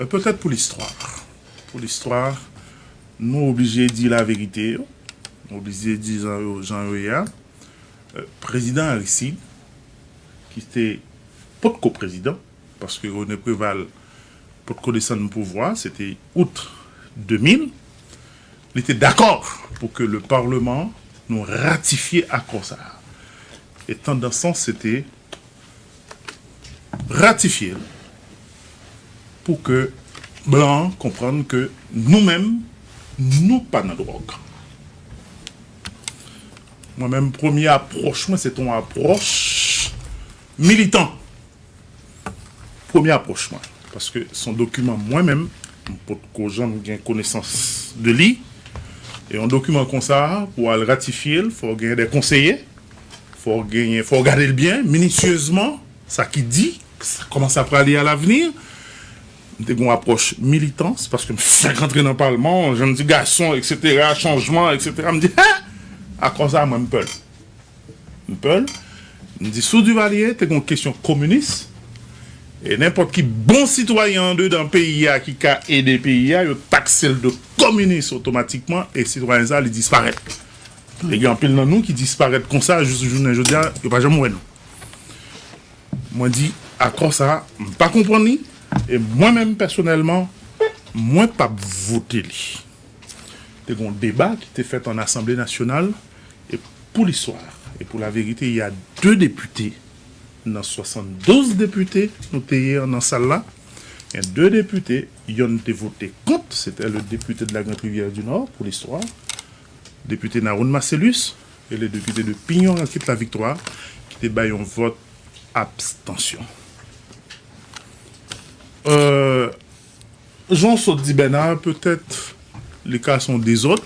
Euh, petèt pou listwa. Pou listwa, nou oblije di laverite yo. Nou oblije di jan yo, jan yo ye a. Euh, prezidan Aristide, ki te potko prezidan, paske René Préval potko desann pouvwa, se te out de mil, li te dakò pou ke le Parlement nou ratifye akò sa a. E tandans lan, se te ratifye l pou ke blan an konprann ke nou menm, nou pa nan dwòg. Mwen menm, premye apwòch mwen, se te yon apwòch militan. Premye apwòch mwen. Paske se yon dokiman mwen menm, m potko janm gen konesans de li. E yon dokiman konsa, pou w al ratifye l, fò w genyen de konseye, fò w genyen, fò w gade l byen, minisyezman, sa ki di, sa, kòman sa prale alavni. M te gen yon apwòch militan, se paske m fèk antre nan palman, jenn ti gason, etsetera, chanjman, etsetera. M di, hè! Akò sa, mwen, m pè l. M pè l. M di, sou Duvalier, te gen yon kesyon kominis. E nenpòt ki bon sitwayen andedan peyi a ki ka ede peyi a, yo takse l de kominis otomatikman, e sitwayen sa, li disparèt. E gen anpil nan nou ki disparèt konsa, jis jounen jodi a, yo pa janm wè nou. Mwen di, akò sa, m pa konprann li, e mwen menm, pèsonèlman, mwen p ap vote li. Te gen yon deba ki te fèt an Asanble Nasyonal, e pou listwa, e pou laverite, il y a deux députés nan swasanndouz depite nou te ye nan sal la. Gen de depite, yonn te vote kont, se te le député de la Grande Rivière du Nord, pou listwa, depite Narone Marcellus, e le député de Piyon Rakit Lavictoire, ki te bay yon vòt abstansyon. Euh, Jan w sot di, Bèna, petèt li ka se yon dezòd.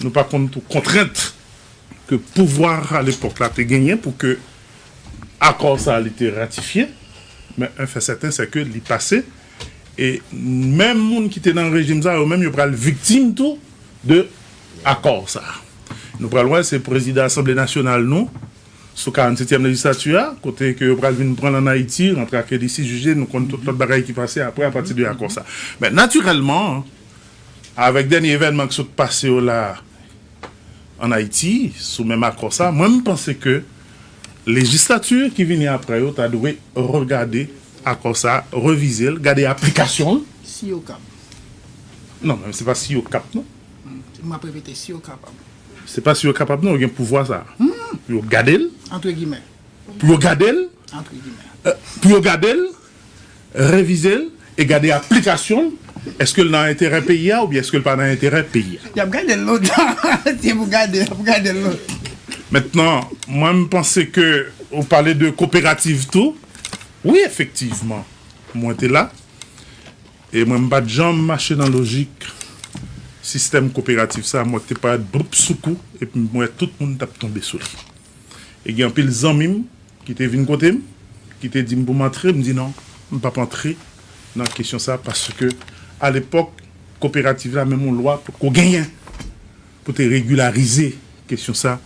Nou pa konn tou kontrent ke pouvwa alepòk la te genyen pou ke akò sa a li te ratifye. Men yon fè sèten, se ke li pase. E menm moun ki te nan rejim sa, yo menm yo pral viktim tou de akò sa a. Nou pral wè, se prezidan Asanble Nasyonal nou, sou karannsetyèm lejislati a, kote ke yo pral vin pran l ann Ayiti, rantre ak li isi jije, nou konn tout lòt bagay ki pase apre apati de akò sa. Men natirèlman, avèk dènye evènman ki sot pase yo la ann Ayiti, sou menm akò sa, mwen m panse ke Lejislati ki vini apre yo ta dwe regade akò sa, revize l, gade aplikasyon l. Si yo kab. Non, men se pa si yo kab, non. M ap repete, si yo kapab. Se pa si yo kapab, non, yo gen pouvwa sa. Pou yo gade l, Antre gimè. Pou yo gade l, Antre gimè. euh, pou yo gade l, revize l, e gade aplikasyon l, èske l nan enterè peyi a oubyen èske l pa nan enterè peyi a. Y ap gade l lontan. Se pou gade, y ap gade l lontan. Mentnan, mwen, m panse ke ou pale de koperativ tou. Wi, efektivman, mwen te la. E mwen, m pa t janm mache nan lojik sistèm koperativ sa. Mwen te parèt boup sou kou, epi m wè tout moun t ap tonbe sou li. E gen anpil zanmi m ki te vin kote m, ki te di m pou m antre, m di non, m p ap antre nan kesyon sa, paske alepòk, koperativ la, menm yon lwa potko genyen pou te regilarize kesyon sa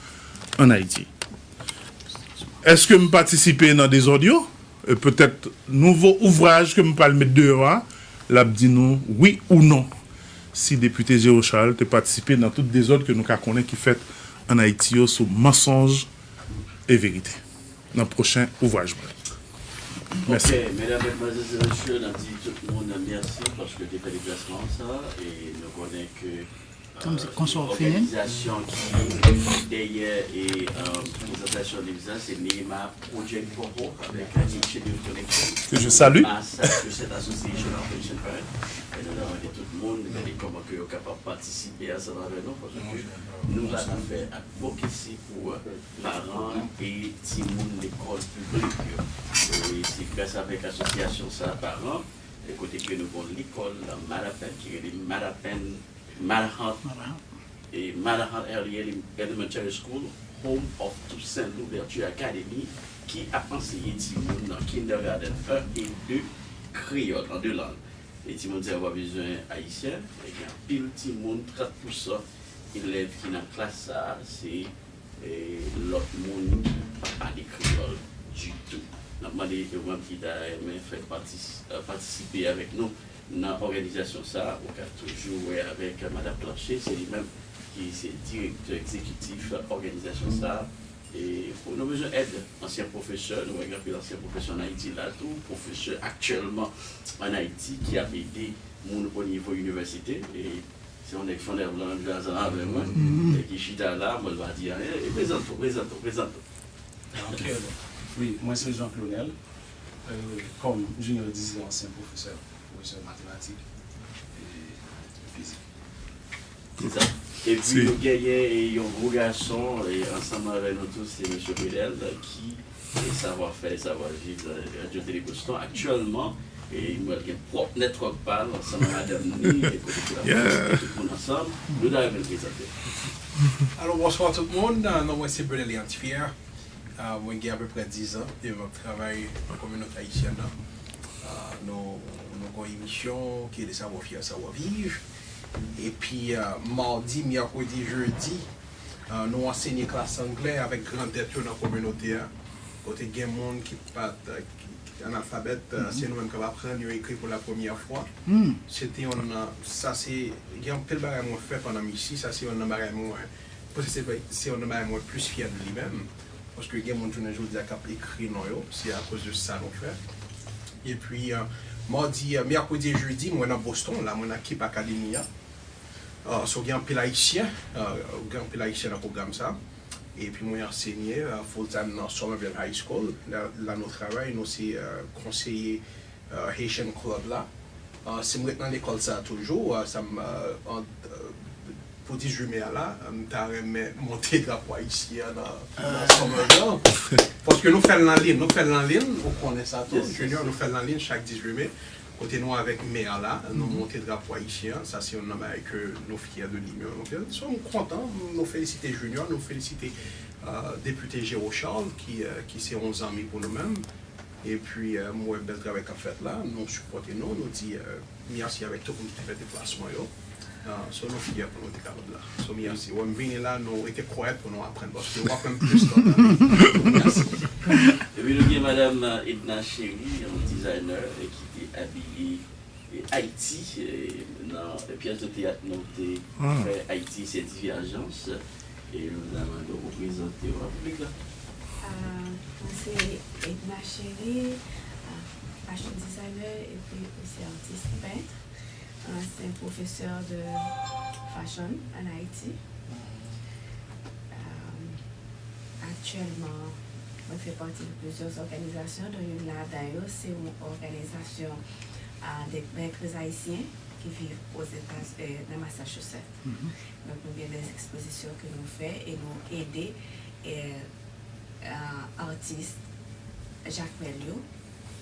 ann Ayiti. Èske m patisipe nan dezòd yo? E petèt nouvo ouvraj ke m pral met deyò a, l ap di nou wi ou non si Depite Géraud Charles te patisipe nan tout dezòd ke nou ka konnen ki fèt ann Ayiti yo sou Mansonj e Verite nan pwochen ouvraj mwen. Ok, medam, madmwazèl e mesye, n ap di tout moun mèsi paske te fè deplasman sa e nou konnen ke Tanm se konsa w fini. Òganizasyon ki dèyè e prezantasyon liv sa se Nema Project Poho avèk Ancient Youth Connection. Que je salue. Massachusetts Association of Ancient Parents. E nou ta mande tout moun gade kòman ke yo kapab patisipe ansanm avè nou paske nou la nan fè advocacy pou paran e timoun lekòl piblik yo. E se gras avèk asosyasyon sa paran e kote ke nou gon lekòl Marapen ki rele Marapen Malahant e Malahant Early Elementary School, home of Toussaint Louverture Academy, ki ap anseye timoun nan kindergarten un e de kreyòl an de lang. E timoun sa yo pa bezwen ayisyen, e gen anpil timoun, trant pousan elèv ki nan klas sa a, se e lòt moun ki pa pale kreyòl ditou. N ap mande yo menm ki ta renmen fè patis- patisipe avèk nou nan òganizasyon sa a, ou ka toujou wè avèk Madanm Planché, se li menm ki se direktè egzekitif òganizasyon sa a. E pou nou bezwen èd ansyen pwofesè, nou wè gen anpil ansyen pwofesè ann Ayiti la tou, pwofesè aktyèlman ann Ayiti ki ap ede moun o nivo inivèsite. E se yon nèg fannè blan menm jan ansanm avè mwen, e ki chita la, mwen l pa di anyen. E prezante w, prezante w, prezante w. Ok, wi, mwen se Jean Clonel. Kòm Junior di, se ansyen pwofesè, pwofesè matematik e fizik. Se sa. Epi nou genyen yon gwo gason ansanm avè nou tou, se mesye Bedel ki e savwa fè e savwa viv nan Radyo Tele Boston. Aktyèlman, e mwen gen pwòp network pa l ansanm ak madanm li, e kote ke l ap tout moun ansanm. Nou ta renmen l prezante. Alò, bonswa tout moun. Non mwen se Bernelly Antifier. Mwen gen apeprè dizan ke m ap travay nan kominote ayisyèn nan. Nou nou gen yon emisyon ki rele Savwa fè, savwa viv. Epi madi, mèkredi, jedi, nou ansenye klas anglè avèk grandèt yo nan kominote a. Kote gen moun ki pa t ki- ki analfabèt, se nou menm k ap aprann yo ekri pou la premyè fwa. Se te yon sa se gen anpil bagay mwen fè pandan m isi, sa se yon nan bagay mwen Paske se se yon nan bagay mwen plis fyè de li menm. Paske gen moun jounen jodi a k ap ekri non yo, se akoz de sa nou fè. Epi, madi, mèkredi e jedi, mwen nan Boston, la mwen nan Keep Academy a. So gen anpil ayisyen, gen anpil ayisyen nan pwogram sa. Epi mwen ansenye full time nan Somerville High School. La nou travay, nou se konseye Haitian Club la. Si m ret nan lekòl sa a toujou, sa m pou dizuit me a la, m ta renmen monte drapo ayisyen an nan Somerville. Paske nou fè l nan lin, nou fè l nan lin, ou konnen sa tou, Junior, nou fè l nan lin chak dizuit me. Kote nou avèk mè a la, nou monte drapo ayisyen an, sa se youn nan bagay ke nou fyè de li menm anpil. So, m kontan, nou felisite Junior, nou felisite Depite Géraud Charles ki, ki se yon zanmi pou nou menm. Epi, m wè bèl travay k ap fèt la, nou sipòte nou, nou di mèsi avèk tout moun ki te fè deplasman yo. So, nou fyè pou nou te kapab la. So, mèsi. Wè m vini la, nou rete kwayèt pou nou aprann, paske w aprann plis lòt ane. Mèsi. Epi nou gen Madanm Edna Chéry, yon designer ki te abiye Ayiti nan pyès de teyat nou te fè Ayiti se Diverjans. E nou ta mande w pou prezante w a piblik la. Edna Chéry, euh, fashion designer epi osi atis pent, ansyen pwofesè de fashion an Ayiti. Euh, Aktyèlman, mwen fè pati de plizyè òganizasyon, dont youn ladan yo se yon òganizasyon, ah, de Grèk ayisyen ki viv Ozetaz-, eh, nan Massachusetts. Donk, nou gen de ekspozisyon ke nou fè e nou ede, eh, ah, atis Jakmèl yo.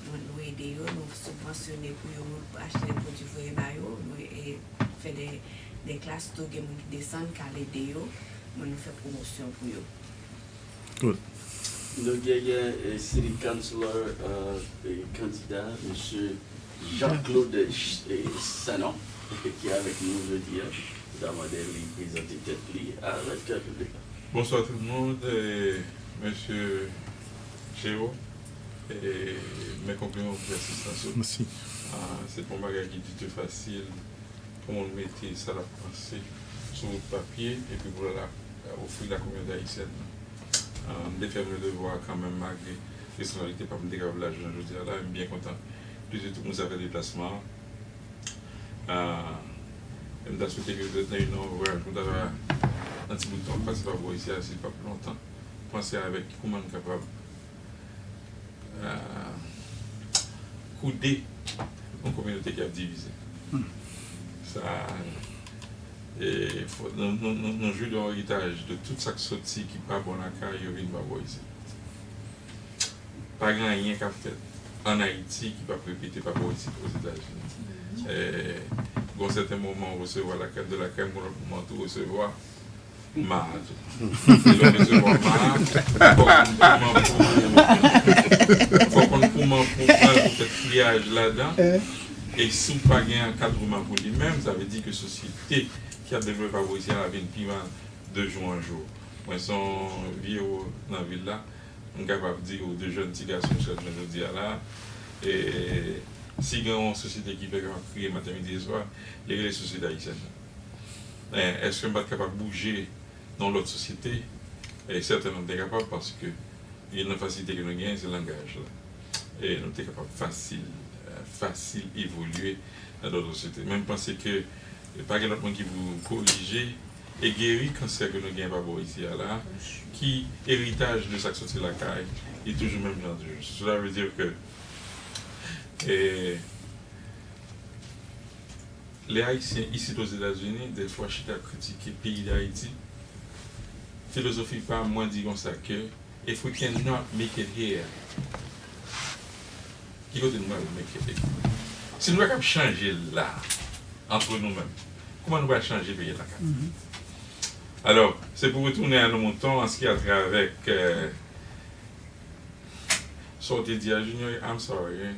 Nou, nou ede yo, nou sibvansyone pou yo achte de pwodui voye ba yo, nou e, fè de, de klas tou, gen moun ki desann, k al ede yo, moun nou fè pwomosyon pou yo. Nou genyen, eh, City Councilor, eh, eh, kandida, Mesye Jean-Claude Ch-, eh, Sanon, ki avèk nou jodi a. Nou ta mande li prezante tèt li avèk, eh, piblik la. Bonsoir tout le monde. Eh, Mesye Jero, eh, mes compliments pou asistans ou. Mèsi. Ah, se pa yon bagay ki ditou fasil pou moun mete sa l ap panse sou bout papye epi pou l al ofri lakominote ayisyèn nan. Ah, m te fè mwen devwa kanmenm, malgre responsablite pa m, m te kapab la jounen jodi a la, e m byen kontan. Plizyè tout moun sa fè deplasman an. Ah, e m ta swete ke petèt nan yon vwayaj pou ta nan ti bout tan w pase pa bò isi a, si l p ap lontan, panse avèk kouman n kapab, ah, koude yon kominote ki ap divize. Sa, e, fò, nou, nou, nou, nou jwi de yon eritaj de tout sa k soti ki pa bon lakay yo vin pa bò isi. Pa gen anyen k ap fèt ann Ayiti ki p ap repete pa bò isit Ozetazini. Eh, gon sèten moman ou resevwa lakay, de lakay, gon lòt moman tou resevwa ma a tou. E lè w resevwa ma a, fò w konn kouman pou, fò w konn kouman pou pran l pou fè triyaj ladan. E si w pa gen ankadreman pou li menm, sa vle di ke sosyete ki ap devlope pa bò isi a vin pi mal de jou an jou. Mwen se yon vye wo nan vil la. M kapab di w de jèn ti gason jiska jounen jodi a la, e, si gen yon sosyete ki fè kapab kriye maten, midi e swa, li rele sosyete ayisyèn nan. E, èske m pa t kapab bouje nan yon lòt sosyete? E, sètènman m te kapab, paske youn nan fasilite ke nou genyen se langaj la. E nou te kapab fasil, e, fasil evolye nan lòt sosyete. Men m panse ke pa gen lòt moun ki pou korije e geri kansè ke nou gen pa bò isi a la, ki eritaj de sa k soti lakay, li toujou menm jan toujou. Cela veut dire que, eh, lè Ayisyen isit Ozetazini, dèfwa chita kritike peyi Dayiti, filozofi pa m, mwen di konsa ke if we cannot make it here, ki kote nou pral make it? Si nou pa kab chanje la, antre nou menm, kouman nou pral chanje peyi lakay? Alò, se pou retounen a nos moutons an ce qui a trait avec, euh, sa w te di a, Junior, I'm sorry, hein.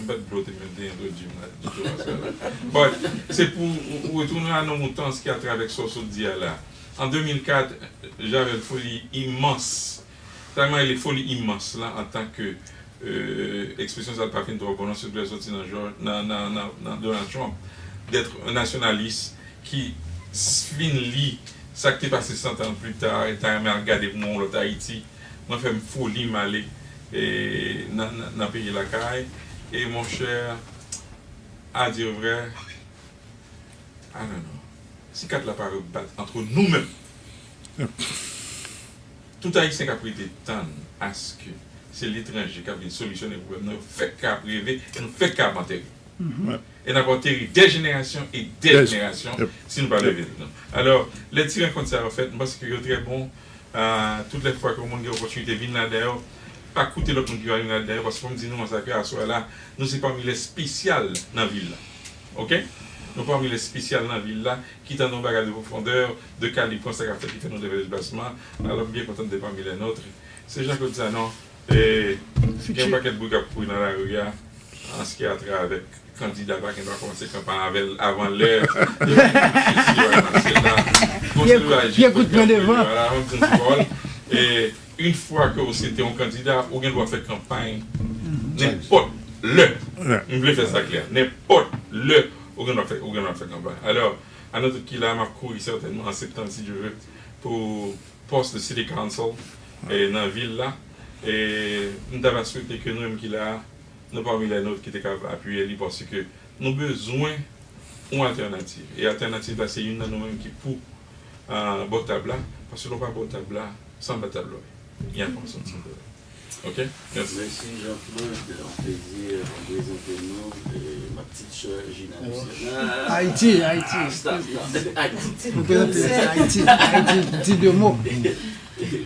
M pa t vle w te menm te entwodui m la ditou aswè la. But, se pou retounen a nos moutons an ce qui a trait avec sa w sot di a la. An de mil kat, j'avais une folie immense. Sa m rele foli imans lan antanke, euh, ekspresyon sa pa fin twò bon non, sitou lè l soti nan George, nan, nan, nan, nan Donald Trump, d'être un nationaliste ki s-, fin li sa k te pase san tan pli ta, e ta renmen al gade pou mwen yon lòt Ayiti. Mwen fè m foli m ale, e, nan, nan, nan peyi lakay. E monchè, a dire vrai, I don't know. Si kat la pa rebat antre nou menm, tout Ayisyen k ap rete tann aske se letranje k ap vin solisyone pwoblèm nou, yo fèk ka ap reve e nou fèk ka ap antere. E n ap antere dè jenerasyon e dè jenerasyon si nou pa leve tèt nou. Alò, lè ti rankont sa yo fèt, m panse ke yo trè bon. Ah, tout lè fwa ke yon moun gen opòtinite vin ladan yo, pa koute lòt moun ki va vin ladan yo, paske fò m di nou konsa ke aswè la, nou se pami lè espesyal nan vil la. Oke? Nou pami lè espesyal nan vil la, ki tann yon bagay de pwofondè, de kalib konsa k ap fèt, ki fè nou te fè deplasman. Alò, m byen kontan de pami lè nòt. Se Jean Claude Sanon, e, gen yon pakèt boug k ap kouri nan lari a, an ce qui a trait avec kandida pa gen dwa kòmanse kanpay avè l avan lè. Gon seri de bagay jistis politik yo, ala, m ap di yon ti pawòl. E yon fwa ke w se te yon kandida, ou gen dwa fè kanpay nenpòt lè. M vle fè sa klè. Nenpòt lè, ou gen dwa fè, ou gen dwa fè kanpay. Alò, a nou tout ki la, m ap kouri sètènman an septanm, si Dye vle, pou pòs de City Council, e, nan vil la. E m ta va swete ke nou menm ki la a, nou pami lè nòt ki te ka apiye li, paske nou bezwen yon altènativ. E altènativ la, se youn nan nou menm ki pou ah, bò tab la, paske lè w pa bò tab la, sa anba tab la w ye. Y a konsanti. Ok? Mèsi. Mèsi Jean-Claude, yon plezi pou prezante nou eh, ma petite sœur Gina Lucien. Ayiti, Ayiti. Ah, stop, non. Ayiti. Nou prezante Ayiti, Ayiti, di de mo.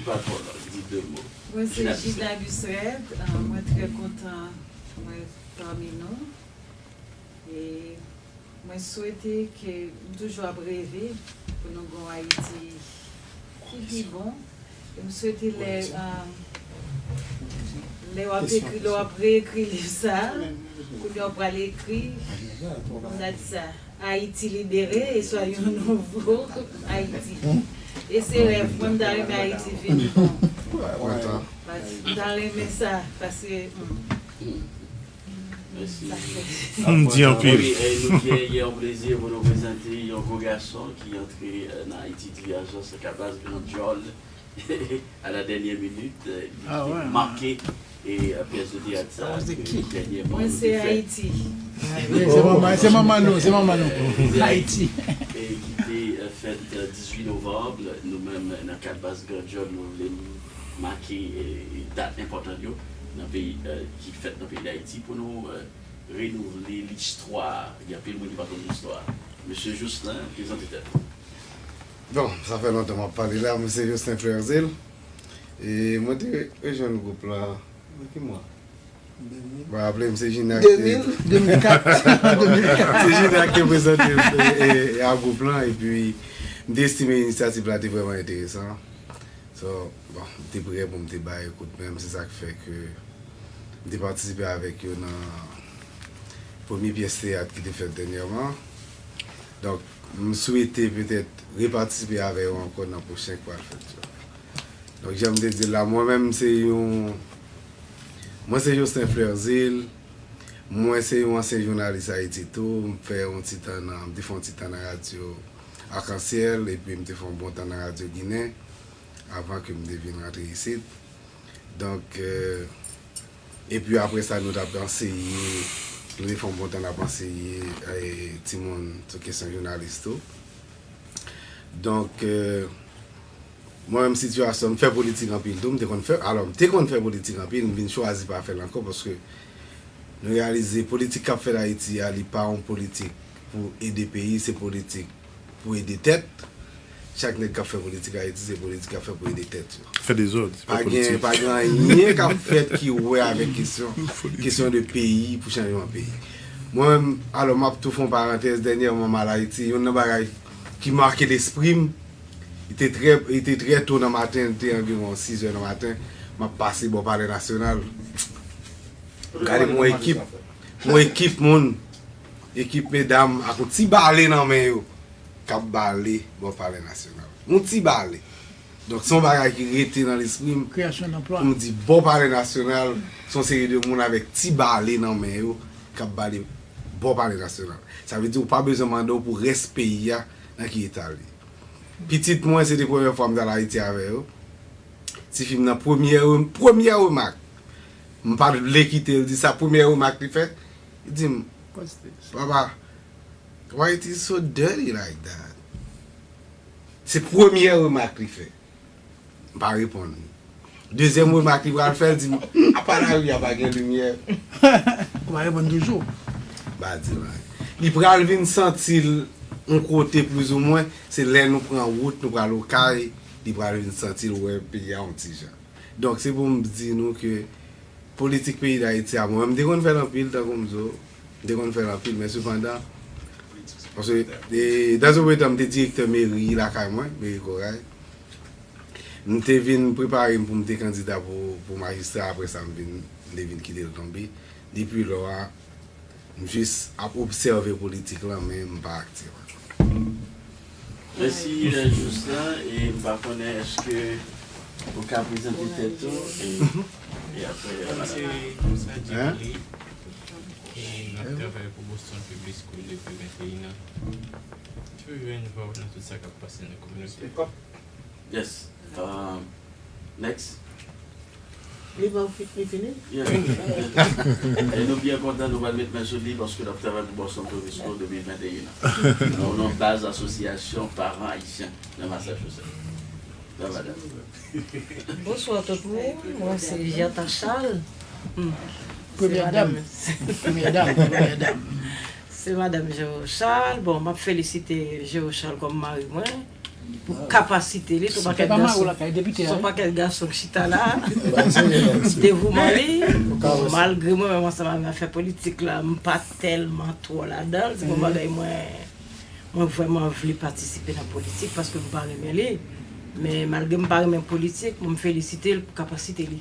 Pa twò, non, di de mo. Mwen se Gina Lucien, ah, mwen trè kontan mwen pami nou. E mwen swete ke, m toujou ap reve pou nou gen yon Ayiti ki pi bon. E m swete lè, ah, lè w ap ekri, lè w ap reekri liv sa a, kounye a w pral ekri, m ta di sa, Ayiti libere, e swa yon nouvo Ayiti. E se rèv mwen, m ta renmen Ayiti vin bon. M ta renmen sa, paske, hmm. Mèsi. Ou di anpil. Wi, e nou gen yon plezi pou nou prezante yon gwo gason ki antre eh, nan Ayiti T V Agence, Kalbas Grandyòl, a la dènyè minit, eh, li te make e eh, pyès de teyat sa ke dènyèman nou te fè. Mwen se Ayiti. Se manman, se manman nou, se manman nou. Ayiti. E ki te eh, fèt eh, dizuit novanm, nou menm nan Kalbas Grandyòl, nou vle make eh, dat enpòtan yo nan peyi, eh, ki fèt nan peyi Dayiti pou nou eh, renouvle listwa. Gen anpil moun ki pa konn listwa. Mesye Jocelyn, prezante tèt ou. Bon, sa fè lontan m ap pale la, mwen se Jocelyn Fleurzel. E mwen te rejwenn gwoup la, nan ki mwa? Mwen raple m se Gina ki te. De mil, de mil kat, de mil kat. Se Gina ki te prezante m e, e, a gwoup lan, epi m te estime inisyativ la te vrèman enteresan. So, bon, m te prè pou m te bay kout men, se sa k fè ke m te patisipe avèk yo nan premye pyès teyat ki te fèt dènyèman. Donk, m swete petèt repatisipe avè yo ankò nan pwochen k pral fèt yo. Donk, jan m te di l la, mwen menm, se yon, mwen se Jocelyn Fleurzel, mwen se yon ansyen jounalis Ayiti tou, m fè yon ti tan nan, m te fè yon ti tan nan radyo Arc-en-Ciel, epi m te fè yon bon tan nan radyo Ginen, avan ke m te vin rantre isit. Donk, eh, epi apre sa, nou t ap anseye, nou te fè yon bon tan n ap anseye eh, timoun sou kesyon jounalis tou. Donk, eh, mwen menm sitiyasyon, m fè politik anpil tou, m te konn fè, alò, m te konn fè politik anpil, m vin chwazi pa fè l ankò, paske nou reyalize politik k ap fèt Ayiti a, li pa yon politik pou ede peyi, se politik pou ede tèt. Chak nèg k ap fè politik Ayiti, se politik y ap fè pou ede tèt yo. Fè dezòd, se pa politik. Pa gen, pa gen anyen k ap fèt ki wè avèk kesyon, kesyon de peyi, pou chanjman peyi. Mwen menm, alò, m ap tou fè yon parantèz, dènyèman m al Ayiti, youn nan bagay ki make lespri m, li te trè, li te trè to nan maten, li te anviwon sis è nan maten, m ap pase bò Palè Nasyonal. M gade m wè ekip, m wè ekip moun, ekip medam ak yon ti bale nan men yo k ap bale bò Palè Nasyonal. Yon ti bale. Donk, se yon bagay ki rete nan lespri m. Kreyasyon danplwa. Pou m di, bò Palè Nasyonal, se yon seri de moun avèk ti bale nan men yo k ap bale bò Palè Nasyonal. Sa vle di, ou pa bezwen mande w pou rès peyi a nan ki eta l ye. Pitit mwen, se te premyè fwa m t al Ayiti avè yo. Tifi m nan premyè, premyè remak. M pa t vle kite l di sa, premyè remak li fè, li di m, "Papa, why it is so dirty like that?" Se premyè remak li fè. M pa reponn li. Dezyèm remak li pral fè, li di m, "Apa lari a pa gen limyè?" Ou pa reponn toujou. M pa di l anyen. Li pral vin santi l yon kote plizoumwen, se lè nou pran wout, nou pral Okay, li pral vin santi l wè peyi a yon ti jan. Donk, se pou m di nou ke politik peyi Dayiti a, mwen, m te konn fè l anpil, tankou m di w, m te konn fè l anpil, men sepandan, paske, e, dans un premier temps, m te direktè meri lakay mwen, meri Koray. M te vin prepare m pou m te kandida pou, pou majistra, apre sa, m vin, m te vin kite l tonbe. Depi lò a, m jis ap obsève politik lan, men m pa aktif ankò. Mèsi, eh, Jocelyn, e m pa konnen èske ou ka prezante tèt ou, e, e apre, eh, Madam. Mwen se Jocelyn Jeffrey, e m ap travay pou Boston Public School depi venteyen an. M toujou envòlve nan tout sa k ap pase nan kominote. Yes. Um, next. Li ba w fi- li fini? Yeah. E nou byen kontan nou pral met men sou li paske l ap travay pou Boston Tourisco depi venteyen an. Nou nan baz asosyasyon paran ayisyen nan Massachusetts. Travay la. Bonswa tout moun, mwen se Jata Charles. Hmm. Premyè dam. Premyè dam, premyè dam. Se madanm Jero Charles. Bon, m ap felisite Jero Charles kòm mari mwen pou kapasite li. Se yon pakèt gason, se yon pakèt gason k chita la, devouman li. Bon, malgre mwen menm ansanm avè afè politik la, m pa tèlman twò ladan l. Se yon bagay mwen mwen vrèman vle patisipe nan politik paske m pa renmen li. Men malgre m pa renmen politik, mwen m felisite l pou kapasite li.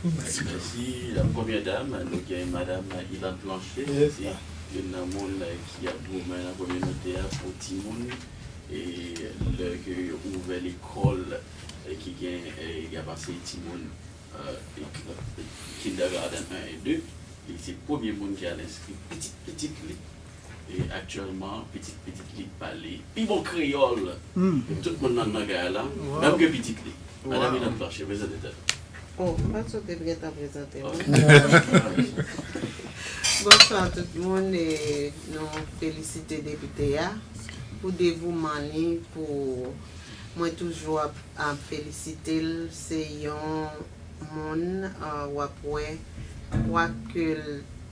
Mèsi. Premyè dam, nou gen madanm Ilan Planche, se youn nan moun ki ap goumen nan kominote a pou timoun, e lè ke yo ouvè lekòl ki gen, y ap anseye timoun kindergarten en e de, li se premye moun ki al enskri pitit pitit li. E aktyèlman, pitit pitit li pale pi bon kreyòl ke tout moun nan nan kay la, menm ke pitit li. Madanm Ilan Planche, prezante tèt ou. Oh, m pa t sot te gentan prezante m. Bonswa tout moun, e nou felisite depite a pou devouman li, pou mwen toujou ap, ap felisite l. Se yon moun, w ap wè, kwak ke l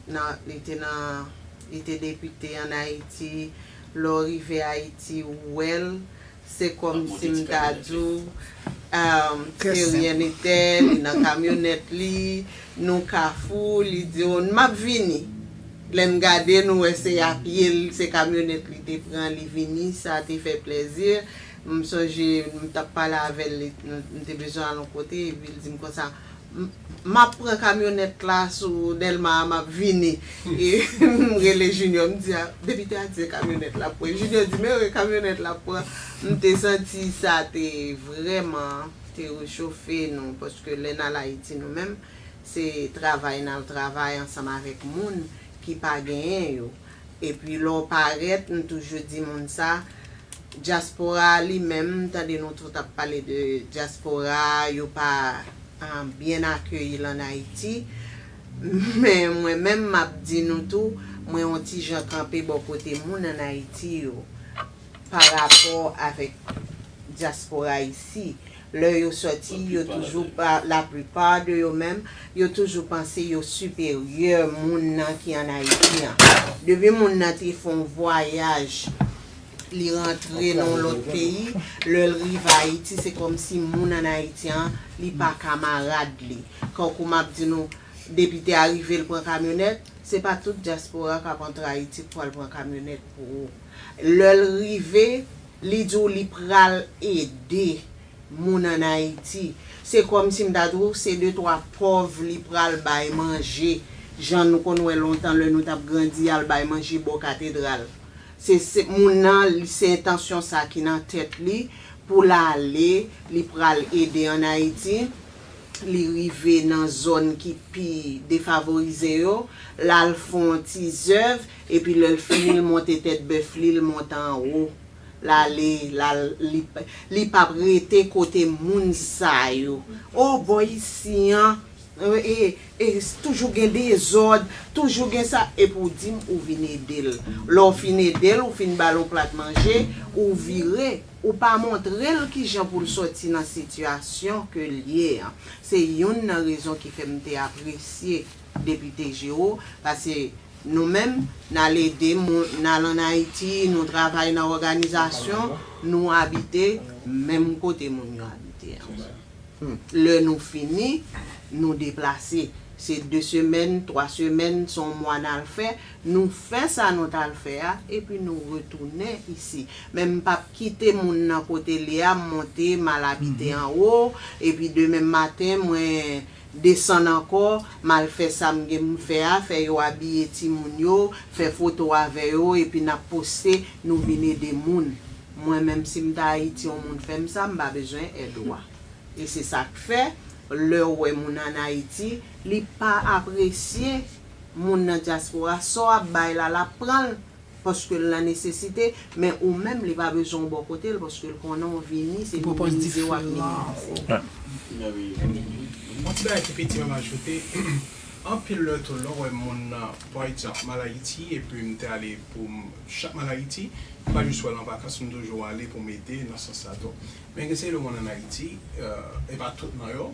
nan, li te nan, li te depite ann Ayiti, lè w rive Ayiti, ou wè l, se kòmsi m ta di w, se ryen etè, li nan kamyonèt li, nou kafou, li di w, m ap vini. Lè n gade, nou wè se a pye l, se kamyonèt li te pran, li vini, sa te fè plèzi. M sonje, m t ap pale avè l, m te bezwen al yon kote, epi l di m konsa, m ap pran kamyonèt la sou Dèlma a, m ap vini. E m rele Junior, m di, depite a di se kamyonèt l ap pran. Junior di, men wi, kamyonèt l ap pran. M te santi sa te vrèman te rechofe nou, paske lè n al Ayiti nou menm, se travay n al travay ansanm avèk moun ki pa genyen yo. Epi lè w parèt, m toujou di moun sa, dyaspora a li menm, m tande nou tout ap pale de dyaspora a, yo pa byen akeyi l ann Ayiti. Men mwen menm, m ap di nou tou, mwen yon ti jan kanpe bò kote moun ann Ayiti yo pa rapò avèk dyaspora isi. Lè yo sòti, yo toujou, laplipa de yo menm, yo toujou panse yo siperyè moun nan ki ann Ayiti an. Depi moun nan te fè yon vwayaj, li rantre nan yon lòt peyi, lè l rive Ayiti, se kòmsi moun ann Ayiti an, li pa kamarad li. Kankou m ap di nou, depite a rive, l pran kamyonèt, se pa tout dyaspora k ap antre Ayiti k pral pran kamyonèt pou ou. Lè l rive, li di w li pral ede moun ann Ayiti. Se kòmsi m ta di w se de twa pòv li pral bay manje, jan nou konn wè lontan lè nou t ap grandi, al bay manje bò katedral. Se, se moun nan, se entansyon sa ki nan tèt li pou l ale, li pral ede ann Ayiti. Li rive nan zòn ki pi defavorize yo, l al fè yon ti zèv, epi lè l fini, l monte tèt bèf li, l monte anwo. L ale, l al, li, li p ap rete kote moun sa yo. O, bò isi an, e, e, toujou gen dezòd, toujou gen sa, epi w di m ou vin ede l. Lè w fin ede l, ou fin ba l yon plat manje, ou vire, ou pa montre l kijan pou l sòti nan sitiyasyon ke l ye an. Se youn nan rezon ki fè m te apresye Depite Jero, paske nou menm, n al ede moun, n al ann Ayiti, nou travay nan òganizasyon, nou abite menm kote moun yo abite an. Lè nou fini, nou deplase. Se de semèn, twa semèn, se yon mwa n al fè. Nou fè sa nou t al fè a, epi nou retounen isi. Men m p ap kite moun nan kote l ye a, m monte, m al abite anwo, epi demen maten, mwen desann ankò, m al fè sa m gen pou m fè a, fè yo abiye timoun yo, fè foto avè yo, epi n ap poste, nou vin ede moun. Mwen menm, si m ta Ayiti, yon moun fè m sa, m pa bezwen èd ou a. E se sa k fè, lè w wè moun ann Ayiti, li pa apresye moun nan dyaspora, sa w ap bay la, l ap pran l, paske l nan nesesite, men ou menm, li pa bezwen w bò kote l, paske l konnen w vini, se minimize w ap minimize. Yon ti bagay ki piti mwen ajoute, anpil lè tou lè w wè moun nan pa egzanp m al Ayiti epi m te ale pou m chak m al Ayiti, m pa jis wè l an vakans, m toujou ale pou m ede nan sans sa tou. Men gen seri de moun ann Ayiti, e pa tout nan yo,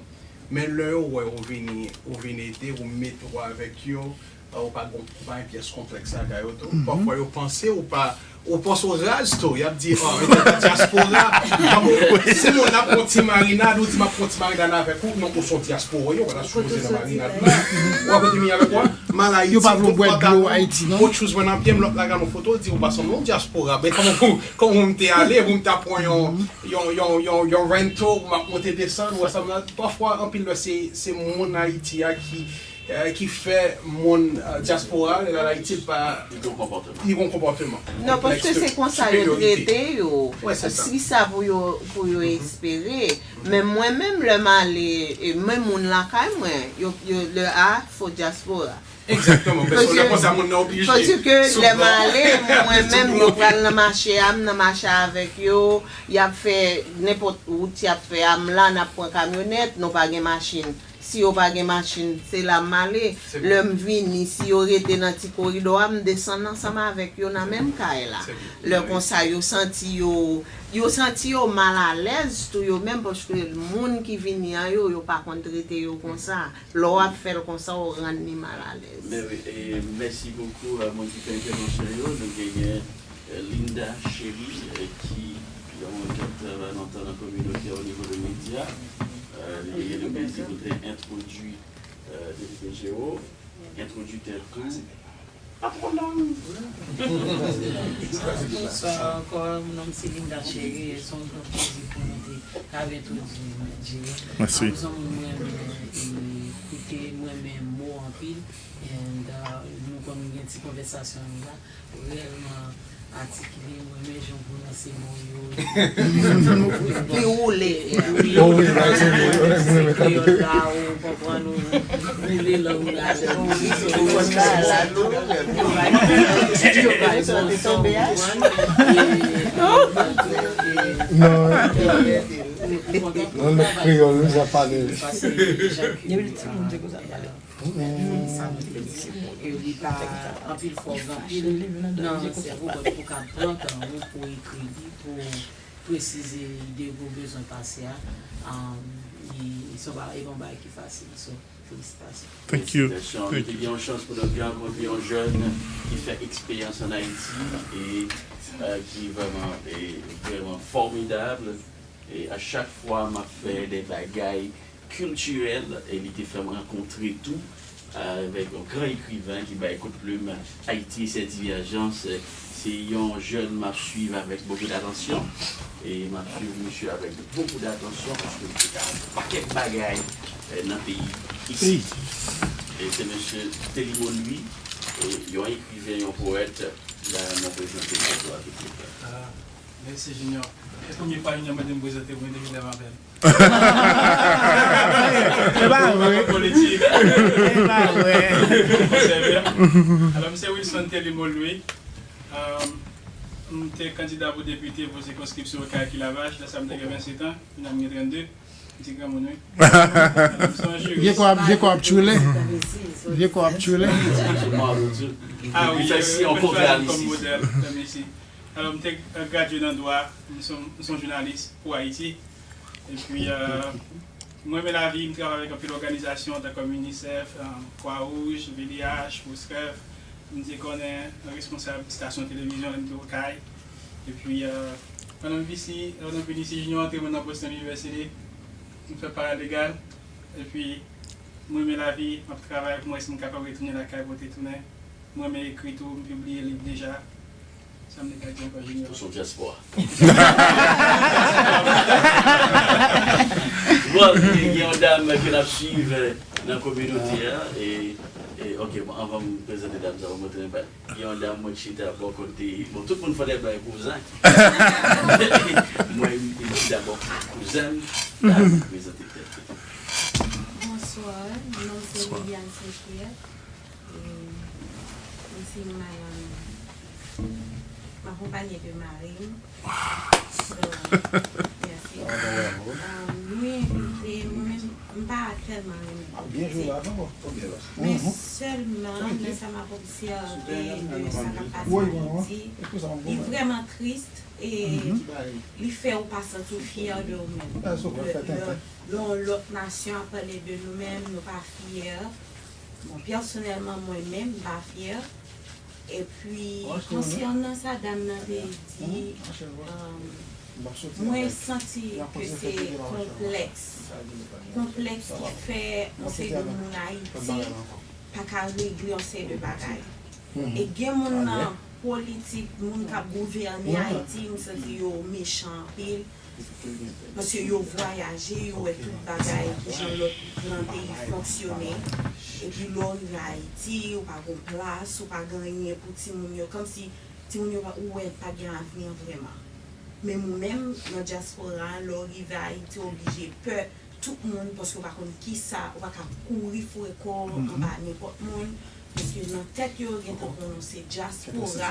men lè yo wè ou vini, ou vin ede, ou mete w avèk yo, ou pa gon, ou pa gen pyès konplèks lakay ou tou. Pafwa yo panse ou pa, ou panse w raz tou, y ap di, o, ou te nan dyaspora. Tankou si moun nan ap pran ti marinad, ou di m ap pran ti marinad avèk ou, non, ou se yon dyaspora, yo pa ta sipoze nan marinad la. Ou wè kote m ye avèk ou a? M al Ayiti, tout fwa ta pran out shoes mwen nan pye m, lòt la gade yon foto, di ou pa sanble yon dyaspora. Men kòman pou, kòman pou m te ale, pou m ta pran yon, yon, yon, yon, yon rental, m ap monte desann, ou wè sa m la. Pafwa, anpil lè se, se moun Ayiti a ki ki fè moun dyaspora a lè l al Ayiti, l pa, li gen yon konpòteman. Non, paske se konsa yo trete yo. Si sa pou yo, pou yo espere. Men mwen menm, lè m ale, men moun lakay mwen, yo, yo, lè a, fo dyaspora. Egzakteman. Paske lè konsa, moun nan oblije. Paske lè m ale, mwen menm, yo pral nan mache a, m nan mache avèk yo, y ap fè nenpòt wout y ap fè a, m la, n ap pran kamyonèt, nou pa gen machin. Si yo pa gen machin, se la m ale. Lè m vini, si yo rete nan ti koridò a, m desann ansanm avèk yo nan menm kay la. Lè konsa, yo santi yo, yo santi yo malalèz tou yo menm, paske moun ki vini an yo, yo pa konn trete yo konsa. Lè w ap fè l konsa, w rann li malalèz. Men wi, e mèsi bokou a moun ki fè entèvansyon yo. Nou genyen Linda Chéry, ki yon moun k ap travay lontan nan kominote a o nivo de medya. Li gen le plezi pou l te entwodui T T P G O, entwodui tèt ou. Pa twò long. Bonswa ankò, non m se Linda Chéry, e se yon gran plezi pou nou te ka entwodui Jerry. Mèsi. Yon moun mwen renmen koute, mwen renmen mo anpil. And nou konn gen ti konvèsasyon nou la. Reyèlman atikile, mwen renmen jan w pwononse mo yo. Li woule. Li woule, se kreyòl la, ou konprann, ou woule lang la. Non. Non, non, kreyòl, nou sa pale. Depi l timoun, se konsa l pale. Sa nou te di. E li pa anpil fwa, anpil nan sèvo, but ou ka pran tan ou pou ekri li, pou presize ide ou bezwen pase a. Li, se yon bagay, e pa yon bagay ki fasil. So, felisitasyon. Thank you. Felisitasyon. Nou te gen yon chans pou nou te rankontre yon jèn ki fè eksperyans ann Ayiti e ki vrèman, e vrèman fòmidab. E a chak fwa m ap fè de bagay kiltirèl, e li te fè m rankontre tou avèk yon gran ekriven ki bay kout plim, Ayiti et ses divergences. Se yon jèn m ap swiv avèk bokou datansyon. E m ap swiv misye avèk bokou datansyon paske misye ka yon pakèt bagay nan peyi isit. E se mesye Telimo Louis, yon ekriven, yon powèt. Dayè, mwen prezante l pou tout pèp la. Mèsi, Junior. Se premye fwa Junior mande m prezante mwen depi lè m avè l. Se pa vre. Politik. Se pa vre. Alò, m se Wilson Telimo Louis. M te kandida pou depite pou sikonskripsyon Okay ak Lavach, lè sa m te gen vennsèt an, kounye a m gen trannde. M ti granmoun, wi. M se yon jiris. Vye kò ap, vye kò ap tchoule. Vye kò ap tchoule. Ah wi, mwen chwazi l kòm modèl. Mèsi. Alò, m te gradye nan dwa, m se yon, m se yon jounalis pou Ayiti. Epi, mwen renmen lavi, m travay avèk anpil òganizasyon, tankou UNICEF, Kwa Wouj, V D H, Wosref. M te konnen responsab estasyon televizyon lè m te Okay. Epi, pandan m vin isi, pandan m vin isi, Junior antre mwen nan Boston University. M fè paralegal. Epi, m renmen lavi, m ap travay pou m wè si m kapab retounen lakay pou m te tounen. M renmen ekri tou, m pibliye liv deja. Sa m te ka di ankò, Junior? Ou se yon dyaspora. Bon, gen yon dam ke n ap swiv nan kominote a. E, e, ok, bon, anvan m prezante dam sa, ban m montre yon bagay. Gen yon dam mwen chita bò kote. Bon, tout moun fè lè bay kouzen. Mwen, m chita bò kouzen m. Dam, prezante tèt ou. Bonswa, non m se Liliane Saint-Pierre. E, m se madanm, m akonpaye de mari m. So, mèsi. Wi, e mwen menm, M pa tèlman renmen politik. Men sèlman, nan sa m ap obsève de sa k ap pase Ayiti, li vrèman tris e li fè ou pa santi w fyè de ou menm. Lè, lè, lè yon lòt nasyon ap pale de nou menm, nou pa fyè. Bon, pèsonèlman, mwen menm, m pa fyè. Epi, konsènan sa dam nan te di, mwen santi ke se konplèks. Konplèks ki fè yon seri de moun Ayiti pa ka regle yon seri de bagay. E gen moun nan politik, moun k ap gouvène Ayiti, m santi yo mechan anpil. Paske yo vwayaje, yo wè tout bagay, kijan lòt gran peyi fonksyone. Epi lè w rive Ayiti, ou pa gon plas, ou pa gen anyen pou timoun yo. Kòmsi timoun yo pa, ou wè pa gen avni vrèman. Menm ou menm, nan dyaspora, lè w rive Ayiti, w oblije pè tout moun, paske w pa konn kisa, ou pa ka kouri foure kò w anba nenpòt moun. Paske nan tèt yo, yo gentan konnen w se dyaspora,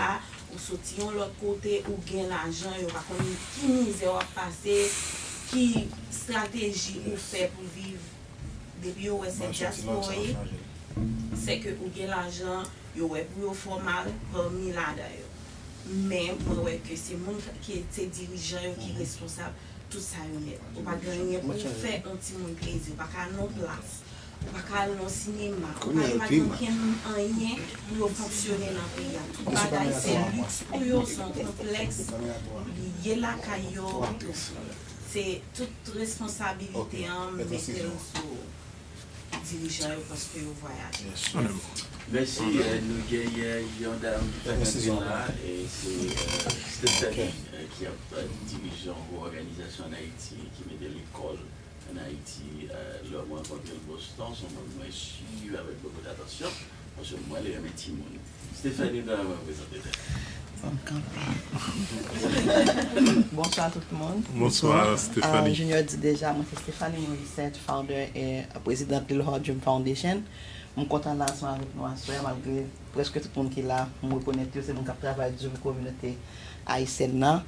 ou soti yon lòt kote, ou gen lajan, yo pa konn ki mizè w ap pase, ki estrateji ou fè pou viv. Depi yo wè se dyaspora w ye, se ke ou gen lajan, yo wè pou yo fè w mal, pami ladan yo. Men, mwen wè ke se moun ki se dirijan yo ki responsab tout sa yo nèt. Ou pa gen anyen pou w fè yon timoun plezi, ou pa ka al nan plas, ou pa ka al nan sinema, ou pa, yo pa gen okenn anyen pou yo fonksyone nan peyi a. Tout bagay se liks pou yo, se yon konplèks li ye lakay yo. Se tout responsabilite an mete l sou dirijan yo paske yo vwayaje. Mèsi, euh, nou genyen yon dam ki fèk antre la, e se, euh, Stephanie, euh, ki ap, euh, dirije yon gwo òganizasyon ann Ayiti, ki mete lekòl ann Ayiti, euh, lè mwen rankontre l Boston, se yon moun mwen swiv avèk bokou datansyon, paske mwen, li renmen timoun. Stephanie, nou renmen prezante tèt. Fò m kanpe. Bonswa tout moun. Bonswa, Stephanie. Ah, Junior di deja, mwen se Stephanie Morissette, founder e prezidant Lil Hawk Dream Foundation. M kontan la ansanm avèk nou aswè, malgre prèske tout moun ki la, m rekonèt yo, se moun k ap travay di pou kominote ayisyèn nan.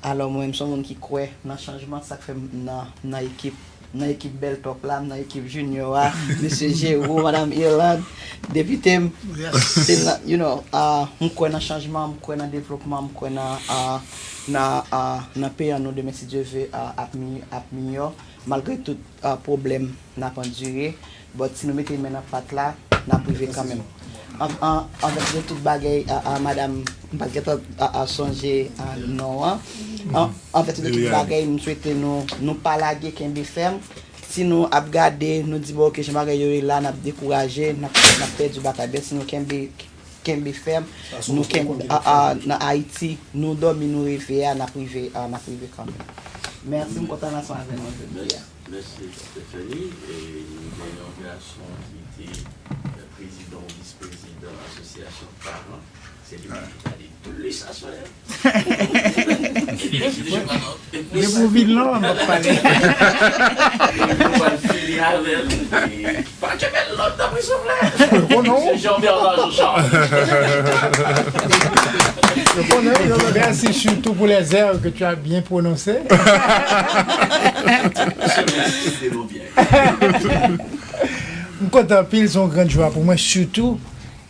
Alò, mwen menm, se yon moun ki kwè nan chanjman, sa k fè m nan, nan ekip, nan ekip Bèl Tòp la, m nan ekip Junior a, mesye Jero, madanm Irlande, depite m. Se nan, you know, ah, m kwè nan chanjman, m kwè nan devlopman, m kwè nan, ah, nan, ah, nan peyi an nou demen, si Dye ve, ah, ap mi-, ap miyò, malgre tout, ah, pwoblèm n ap andire, but si nou mete men nan pat la, n ap rive kanmenm. An, an, anvèt de tout bagay, a, a, madanm, m pa t gentan, a, a, sonje, a, non an. An, anvèt de tout bagay, m swete nou, nou pa lage, kenbe fèm. Si nou ap gade, nou di, "Bon, ok, jan bagay yo ye la," n ap dekouraje, n ap, n ap pèdi batay. Men si nou kenbe, kenbe fèm, nou kenbe, a, a, nan Ayiti, nou dòmi, nou reve a, n ap rive, a, n ap rive kanmenm. Mèsi, m kontan ansanm avè nou jodi a. Mèsi, Stephanie. E nou gen yon gason ki te, eh, prezidan ou vis-prezidan asosyasyon paran. Se li menm ki pale plis aswè a. Ebyen, se deja pa nan. Depi w vin la, m ap pale. Nou pral fini avè l. E pa kenbe l lòt, tanpri, souple. Se Jean Bernard Jean Charles. Merci surtout pour les heures que tu as bien prononcées. M kontan anpil, se yon gran jwa pou mwen, sitou,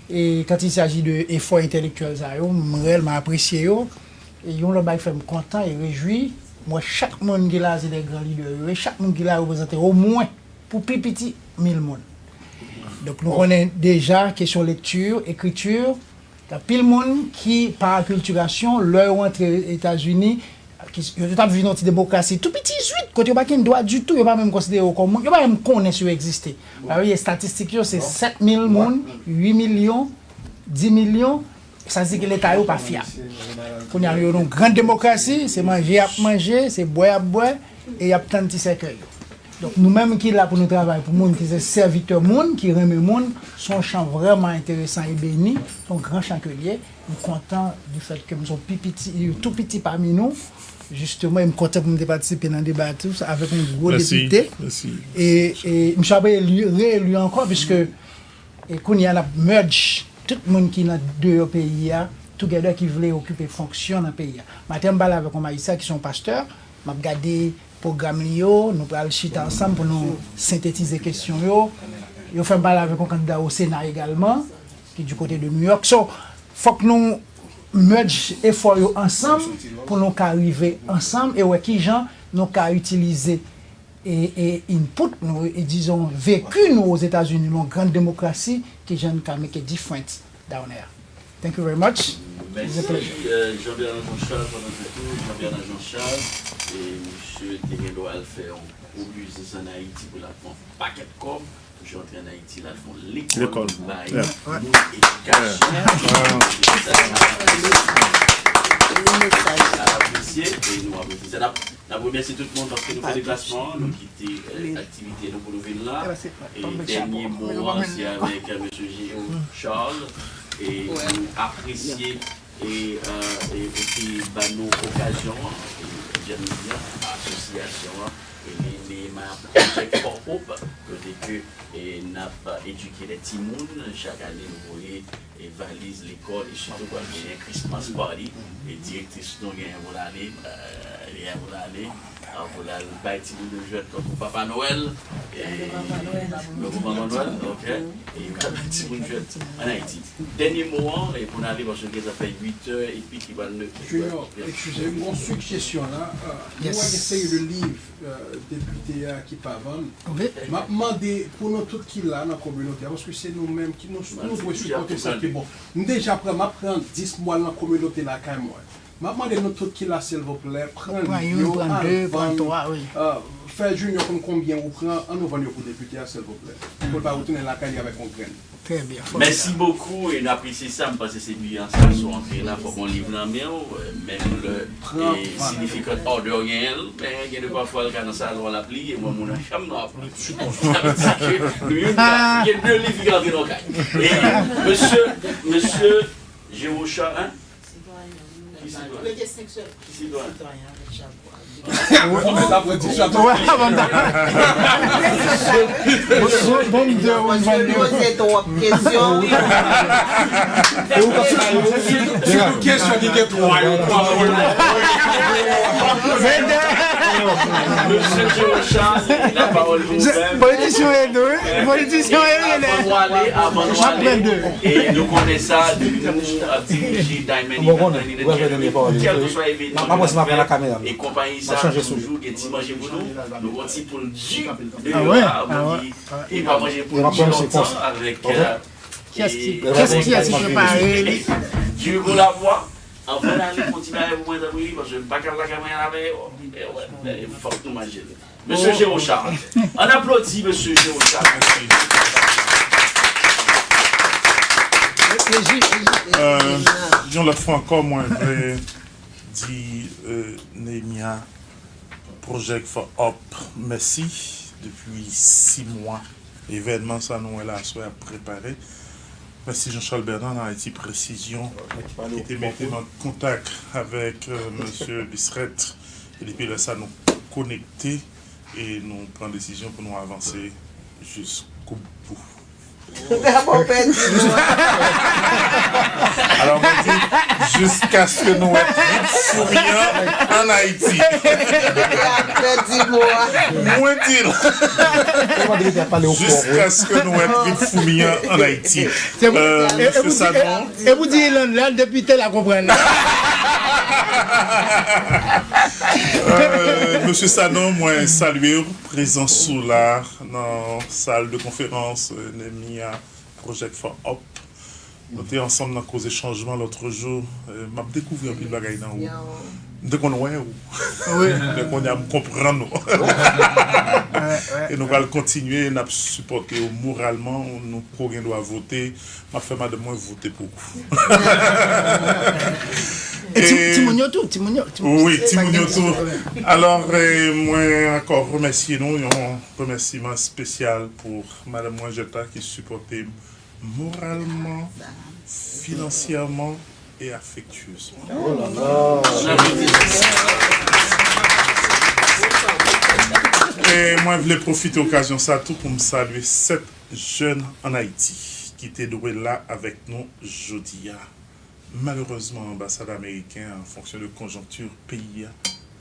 e, quand il s'agit de efò entèlektyèl sa yo, m reyèlman apresye yo. E yon lòt bagay ki fè m kontan e rejwi, m wè chak moun ki la, se de gran lidè yo ye, chak moun ki la reprezante omwen pou pi piti mil moun. Donk, nou konnen deja kesyon lekti, ekriti, gen anpil moun ki, pa akiltirasyon, lè yo antre Etazini, ki, yo, yo t ap viv nan yon ti demokrasi tou piti zwit, kote yo pa gen dwa ditou, yo pa menm konsidere yo kòm moun, yo pa menm konnen si yo egziste. Ba yo, estatistik yo, se sèt mil moun, uit milyon, dis milyon, sa di ke Leta yo pa fyab. Kounye a, yo nan yon gran demokrasi, se manje y ap manje, se bwè y ap bwè, e y ap tann ti sèkèy yo. Donk, nou menm ki la pou nou travay pou moun, ki se sèvitè moun, ki renmen moun, se yon chan vrèman enteresan e beni, se yon gran chan ke l ye. M kontan di fèt ke m se yon pi piti, tou piti pami nou. Jisteman, e m kontan pou m te patisipe nan deba tou, avèk yon gwo depite. E, e misye ap eli, reeli ankò, piske, e kounye a, n ap merge tout moun ki nan deyò peyi a, together, ki vle okipe fonksyon nan peyi a. Maten, m pale avèk yon majistra ki se yon pastè, m ap gade pwogram li yo, nou pral chita ansanm pou nou sentetize kesyon yo. Yo fè m pale avèk yon kandida o Sena egalman, ki di kote de New York. So, fòk nou merge efò yo ansanm pou nou ka rive ansanm e wè kijan nou ka itilize e, e input nou, e dizon, veki nou Ozetazini, nou yon grann demokrasi, kijan n ka make a difference down there. Thank you very much. It's a pleasure. Mèsi, euh, Jean-Bernard Jean-Charles, pandan se tou, Jean-Bernard Jean-Charles, e misye te gen dwa al fè yon gwo biznis ann Ayiti pou l ap fè yon pakèt kòb, misye antre ann Ayiti, l al fè yon lekòl pou bay moun edikasyon. Apresye, e nou apresye sa. N ap, n ap remèsye tout moun paske nou fè deplasman an, nou kite, euh, aktivite nou pou nou vin la. E dènye mo an, se avèk, euh, mesye Géo Charles. E nou apresye e, euh, e, ou te ba nou okazyon an, e, jodi a, asosyasyon an, e, li, li, Project for Hope, kote ke, e, n ap edike de timoun, chak ane nou voye, e, valiz lekòl, e sitou pral genyen Christmas party, e direktris nou genyen pou l ale, euh, genyen pou l ale, euh, pou l al bay timoun yo jwèt tankou Papa Nwèl, e, tankou Papa Nwèl, ok, e, bay timoun jwèt ann Ayiti. Dènye mo an, e pou n ale, paske gentan fè uit è epi ki pral ne- Junior, eskize m, yon sijesyon la. Nou wè gen seri de liv depite a ki pa vann. M ap mande pou nou tout ki la nan kominote a, paske se nou menm ki nou, nou dwe sipòte sa ki bon. M deja pran, m ap pran dis mwa nan kominote lakay mwen. M ap mande nou tout ki la silvouplè, pran liv yo al vann. Fè Junior konn konbyen ou pran, ann nou vann yo pou depite a silvouplè. Pou l pa retounen lakay li avèk yon grenn. Mèsi bokou e n apresye sa. M panse se byen sa, si w antre la fòk yon liv nan men w, menm lè significant other genyen l, men gen de pafwa l ka nan salon l ap li e mwen moun nan chanm nan ap li. Sa vle di ke nou youn gen de liv ki antre nan kay. E mesye, mesye Jewocha, hein? Ki sitwayen? Ki sitwayen? Politisyen yo ede wi. Politisyen yo ede. Avan nou ale, avan nou ale, e nou konnen sa, depi nou ap dirije Diamond Entertainment, kèlkeswa evenman nou ap fè, e konpayi sa toujou gen ti manje pou nou. Nou gon ti poul di deyò a, pou di e pa manje poul di lontan avèk, e avèk Diego Lavoie. Anvan n ale, fè yon ti bagay pou mwen tanpri, paske m pa ka al lakay mwen avè yo. E wè, fòk nou manje l. Mesye Jewo Charles. Ann aplodi mesye Jewo Charles. Yon lòt fwa ankò, mwen vle di Nehemia Project for Up mèsi. Depi sis mwa, evènman sa nou wè la aswè ap prepare. Mèsi Jean Charles Bernard nan Haïti Précision ki te mete m an kontak avèk mesye Bisrèt. E depi lè sa nou konekte e nou pran desizyon pou nou avanse jiskobou. Ou te ap pèdi mwa. Alò mwen di jiskaske nou wè trip fouri an ann Ayiti. Ou te ap pèdi mwa. Mwen di l jiskaske nou wè trip foumi an ann Ayiti. Mesye Sanon. E pou di Ilann la depi tèl a konprann. Mesye Sanon, mwen salye w, prezans ou la nan sal de konferans Nehemia Project for Up. Nou te ansanm nan koze chanjman lòt jou. M ap dekouvri anpil bagay nan ou. M te konn wè ou. Men kounye a m konprann ou. E nou pral kontinye, n ap sipòte w moralman. Nou poko gen dwa vote. M ap fè madanm mwen vote pou ou. Timoun yo tou, timoun yo. Wi, timoun yo tou. Alò, mwen ankò remèsye nou, yon remèsiman espesyal pou madanm mwen Jetta ki sipòte m moralman, finansyèman e afektyezman. E mwen vle pwofite okazyon sa tou pou m salye sèt jèn ann Ayiti ki te dwe la avèk nou jodi a. Malerezman, anbasad ameriken, an fonksyon de konjonkti peyi a,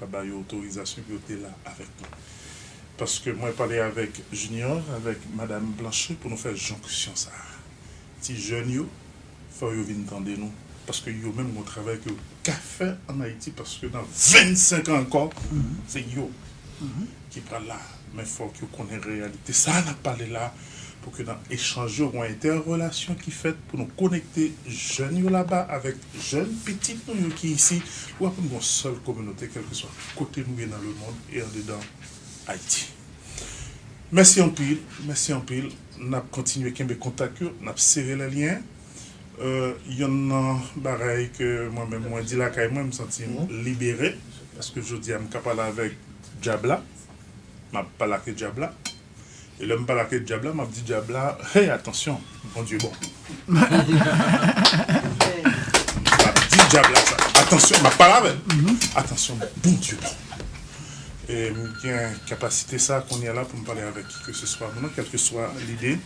pa ba yo otorizasyon pou yo te la avèk nou. Paske mwen pale avèk Junior, avèk Madam Blanchet pou nou fè jonksyon sa a. Ti jèn yo, fò yo vin tande nou. Paske yo menm gon travay ke yo ka fè ann Ayiti, paske nan vennsenk an ankò, se yo ki pral la. Men fòk yo konnen reyalite sa a n ap pale la, pou ke nan echanj yo, gon entèrelasyon ki fèt pou nou konekte jèn yo laba avèk jèn pitit nou yo ki isi, pou aprann gon sèl kominote, kèlkeswa kote nou ye nan lemonn e andedan Ayiti. Mèsi anpil, mèsi anpil. N ap kontinye kenbe kontak yo, n ap sere lè lyen. Euh, yonn nan bagay ke mwen menm mwen di lakay mwen, m santi m libere, paske jodi a m ka pale avèk dyab la, m ap pale ak dyab la. E lè m pale ak dyab la, m ap di dyab la, hey, atansyon, Bondye bon. M ap di dyab la sa, atansyon, m ap pale avè l. Atansyon, Bondye bon. E m gen kapasite sa kounye a la pou m pale avèk ki ke se swa moun nan, kèlkeswa lide.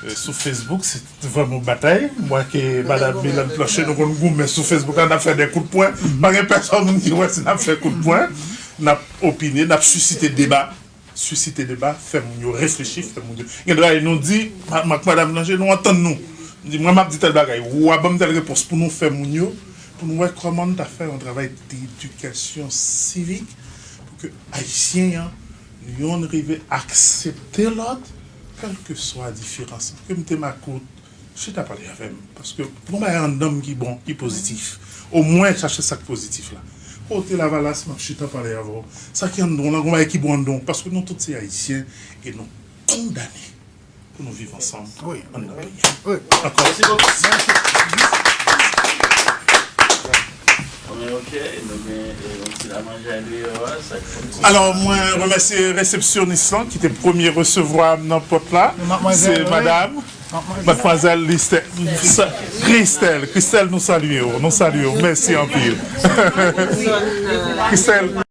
E sou Facebook, se vrèman yon batay. M wè ke Madan Milan Planche, nou konn goumen sou Facebook la, n ap fè de kout pwen. Pa gen pèsòn moun ki wè si n ap fè kout pwen. N ap opine, n ap sisite deba. Sisite deba, fè moun yo reflechi, fè moun yo. Gen dwa nou di, m ak Madan Planche, nou antann nou. M di, mwen, m ap di tèl bagay, ou a ban m tèl repons pou nou fè moun yo, pou nou wè kòman n ta fè yon travay dedikasyon sivik, pou ke Ayisyen an, yonn rive aksepte lòt, kèlkeswa diferans. Ke m te makout, chita pale avè m. Paske gon bagay anndan m ki bon, ki pozitif. Omwen, chache sa k pozitif la. Kote Lavalas, m ap chita pale avè w. Sa ki anndan w lan, gon bagay ki bon anndan w. Paske nou tout se Ayisyen e nou kondane pou nou viv ansanm anndan peyi a. Ankò. Mèsi bokou. Mèsi. Bon, men, ok, nou gen, eh, yon ti lamanjay deyò a, sa k fè. Alò, mwen remèsye resepsyonis lan ki te premye resevwa m nan pòt la. Se madanm, madmwazèl Listè-, sa, Christelle, Christelle, nou salye w, nou salye w. Mèsi anpil. Christelle.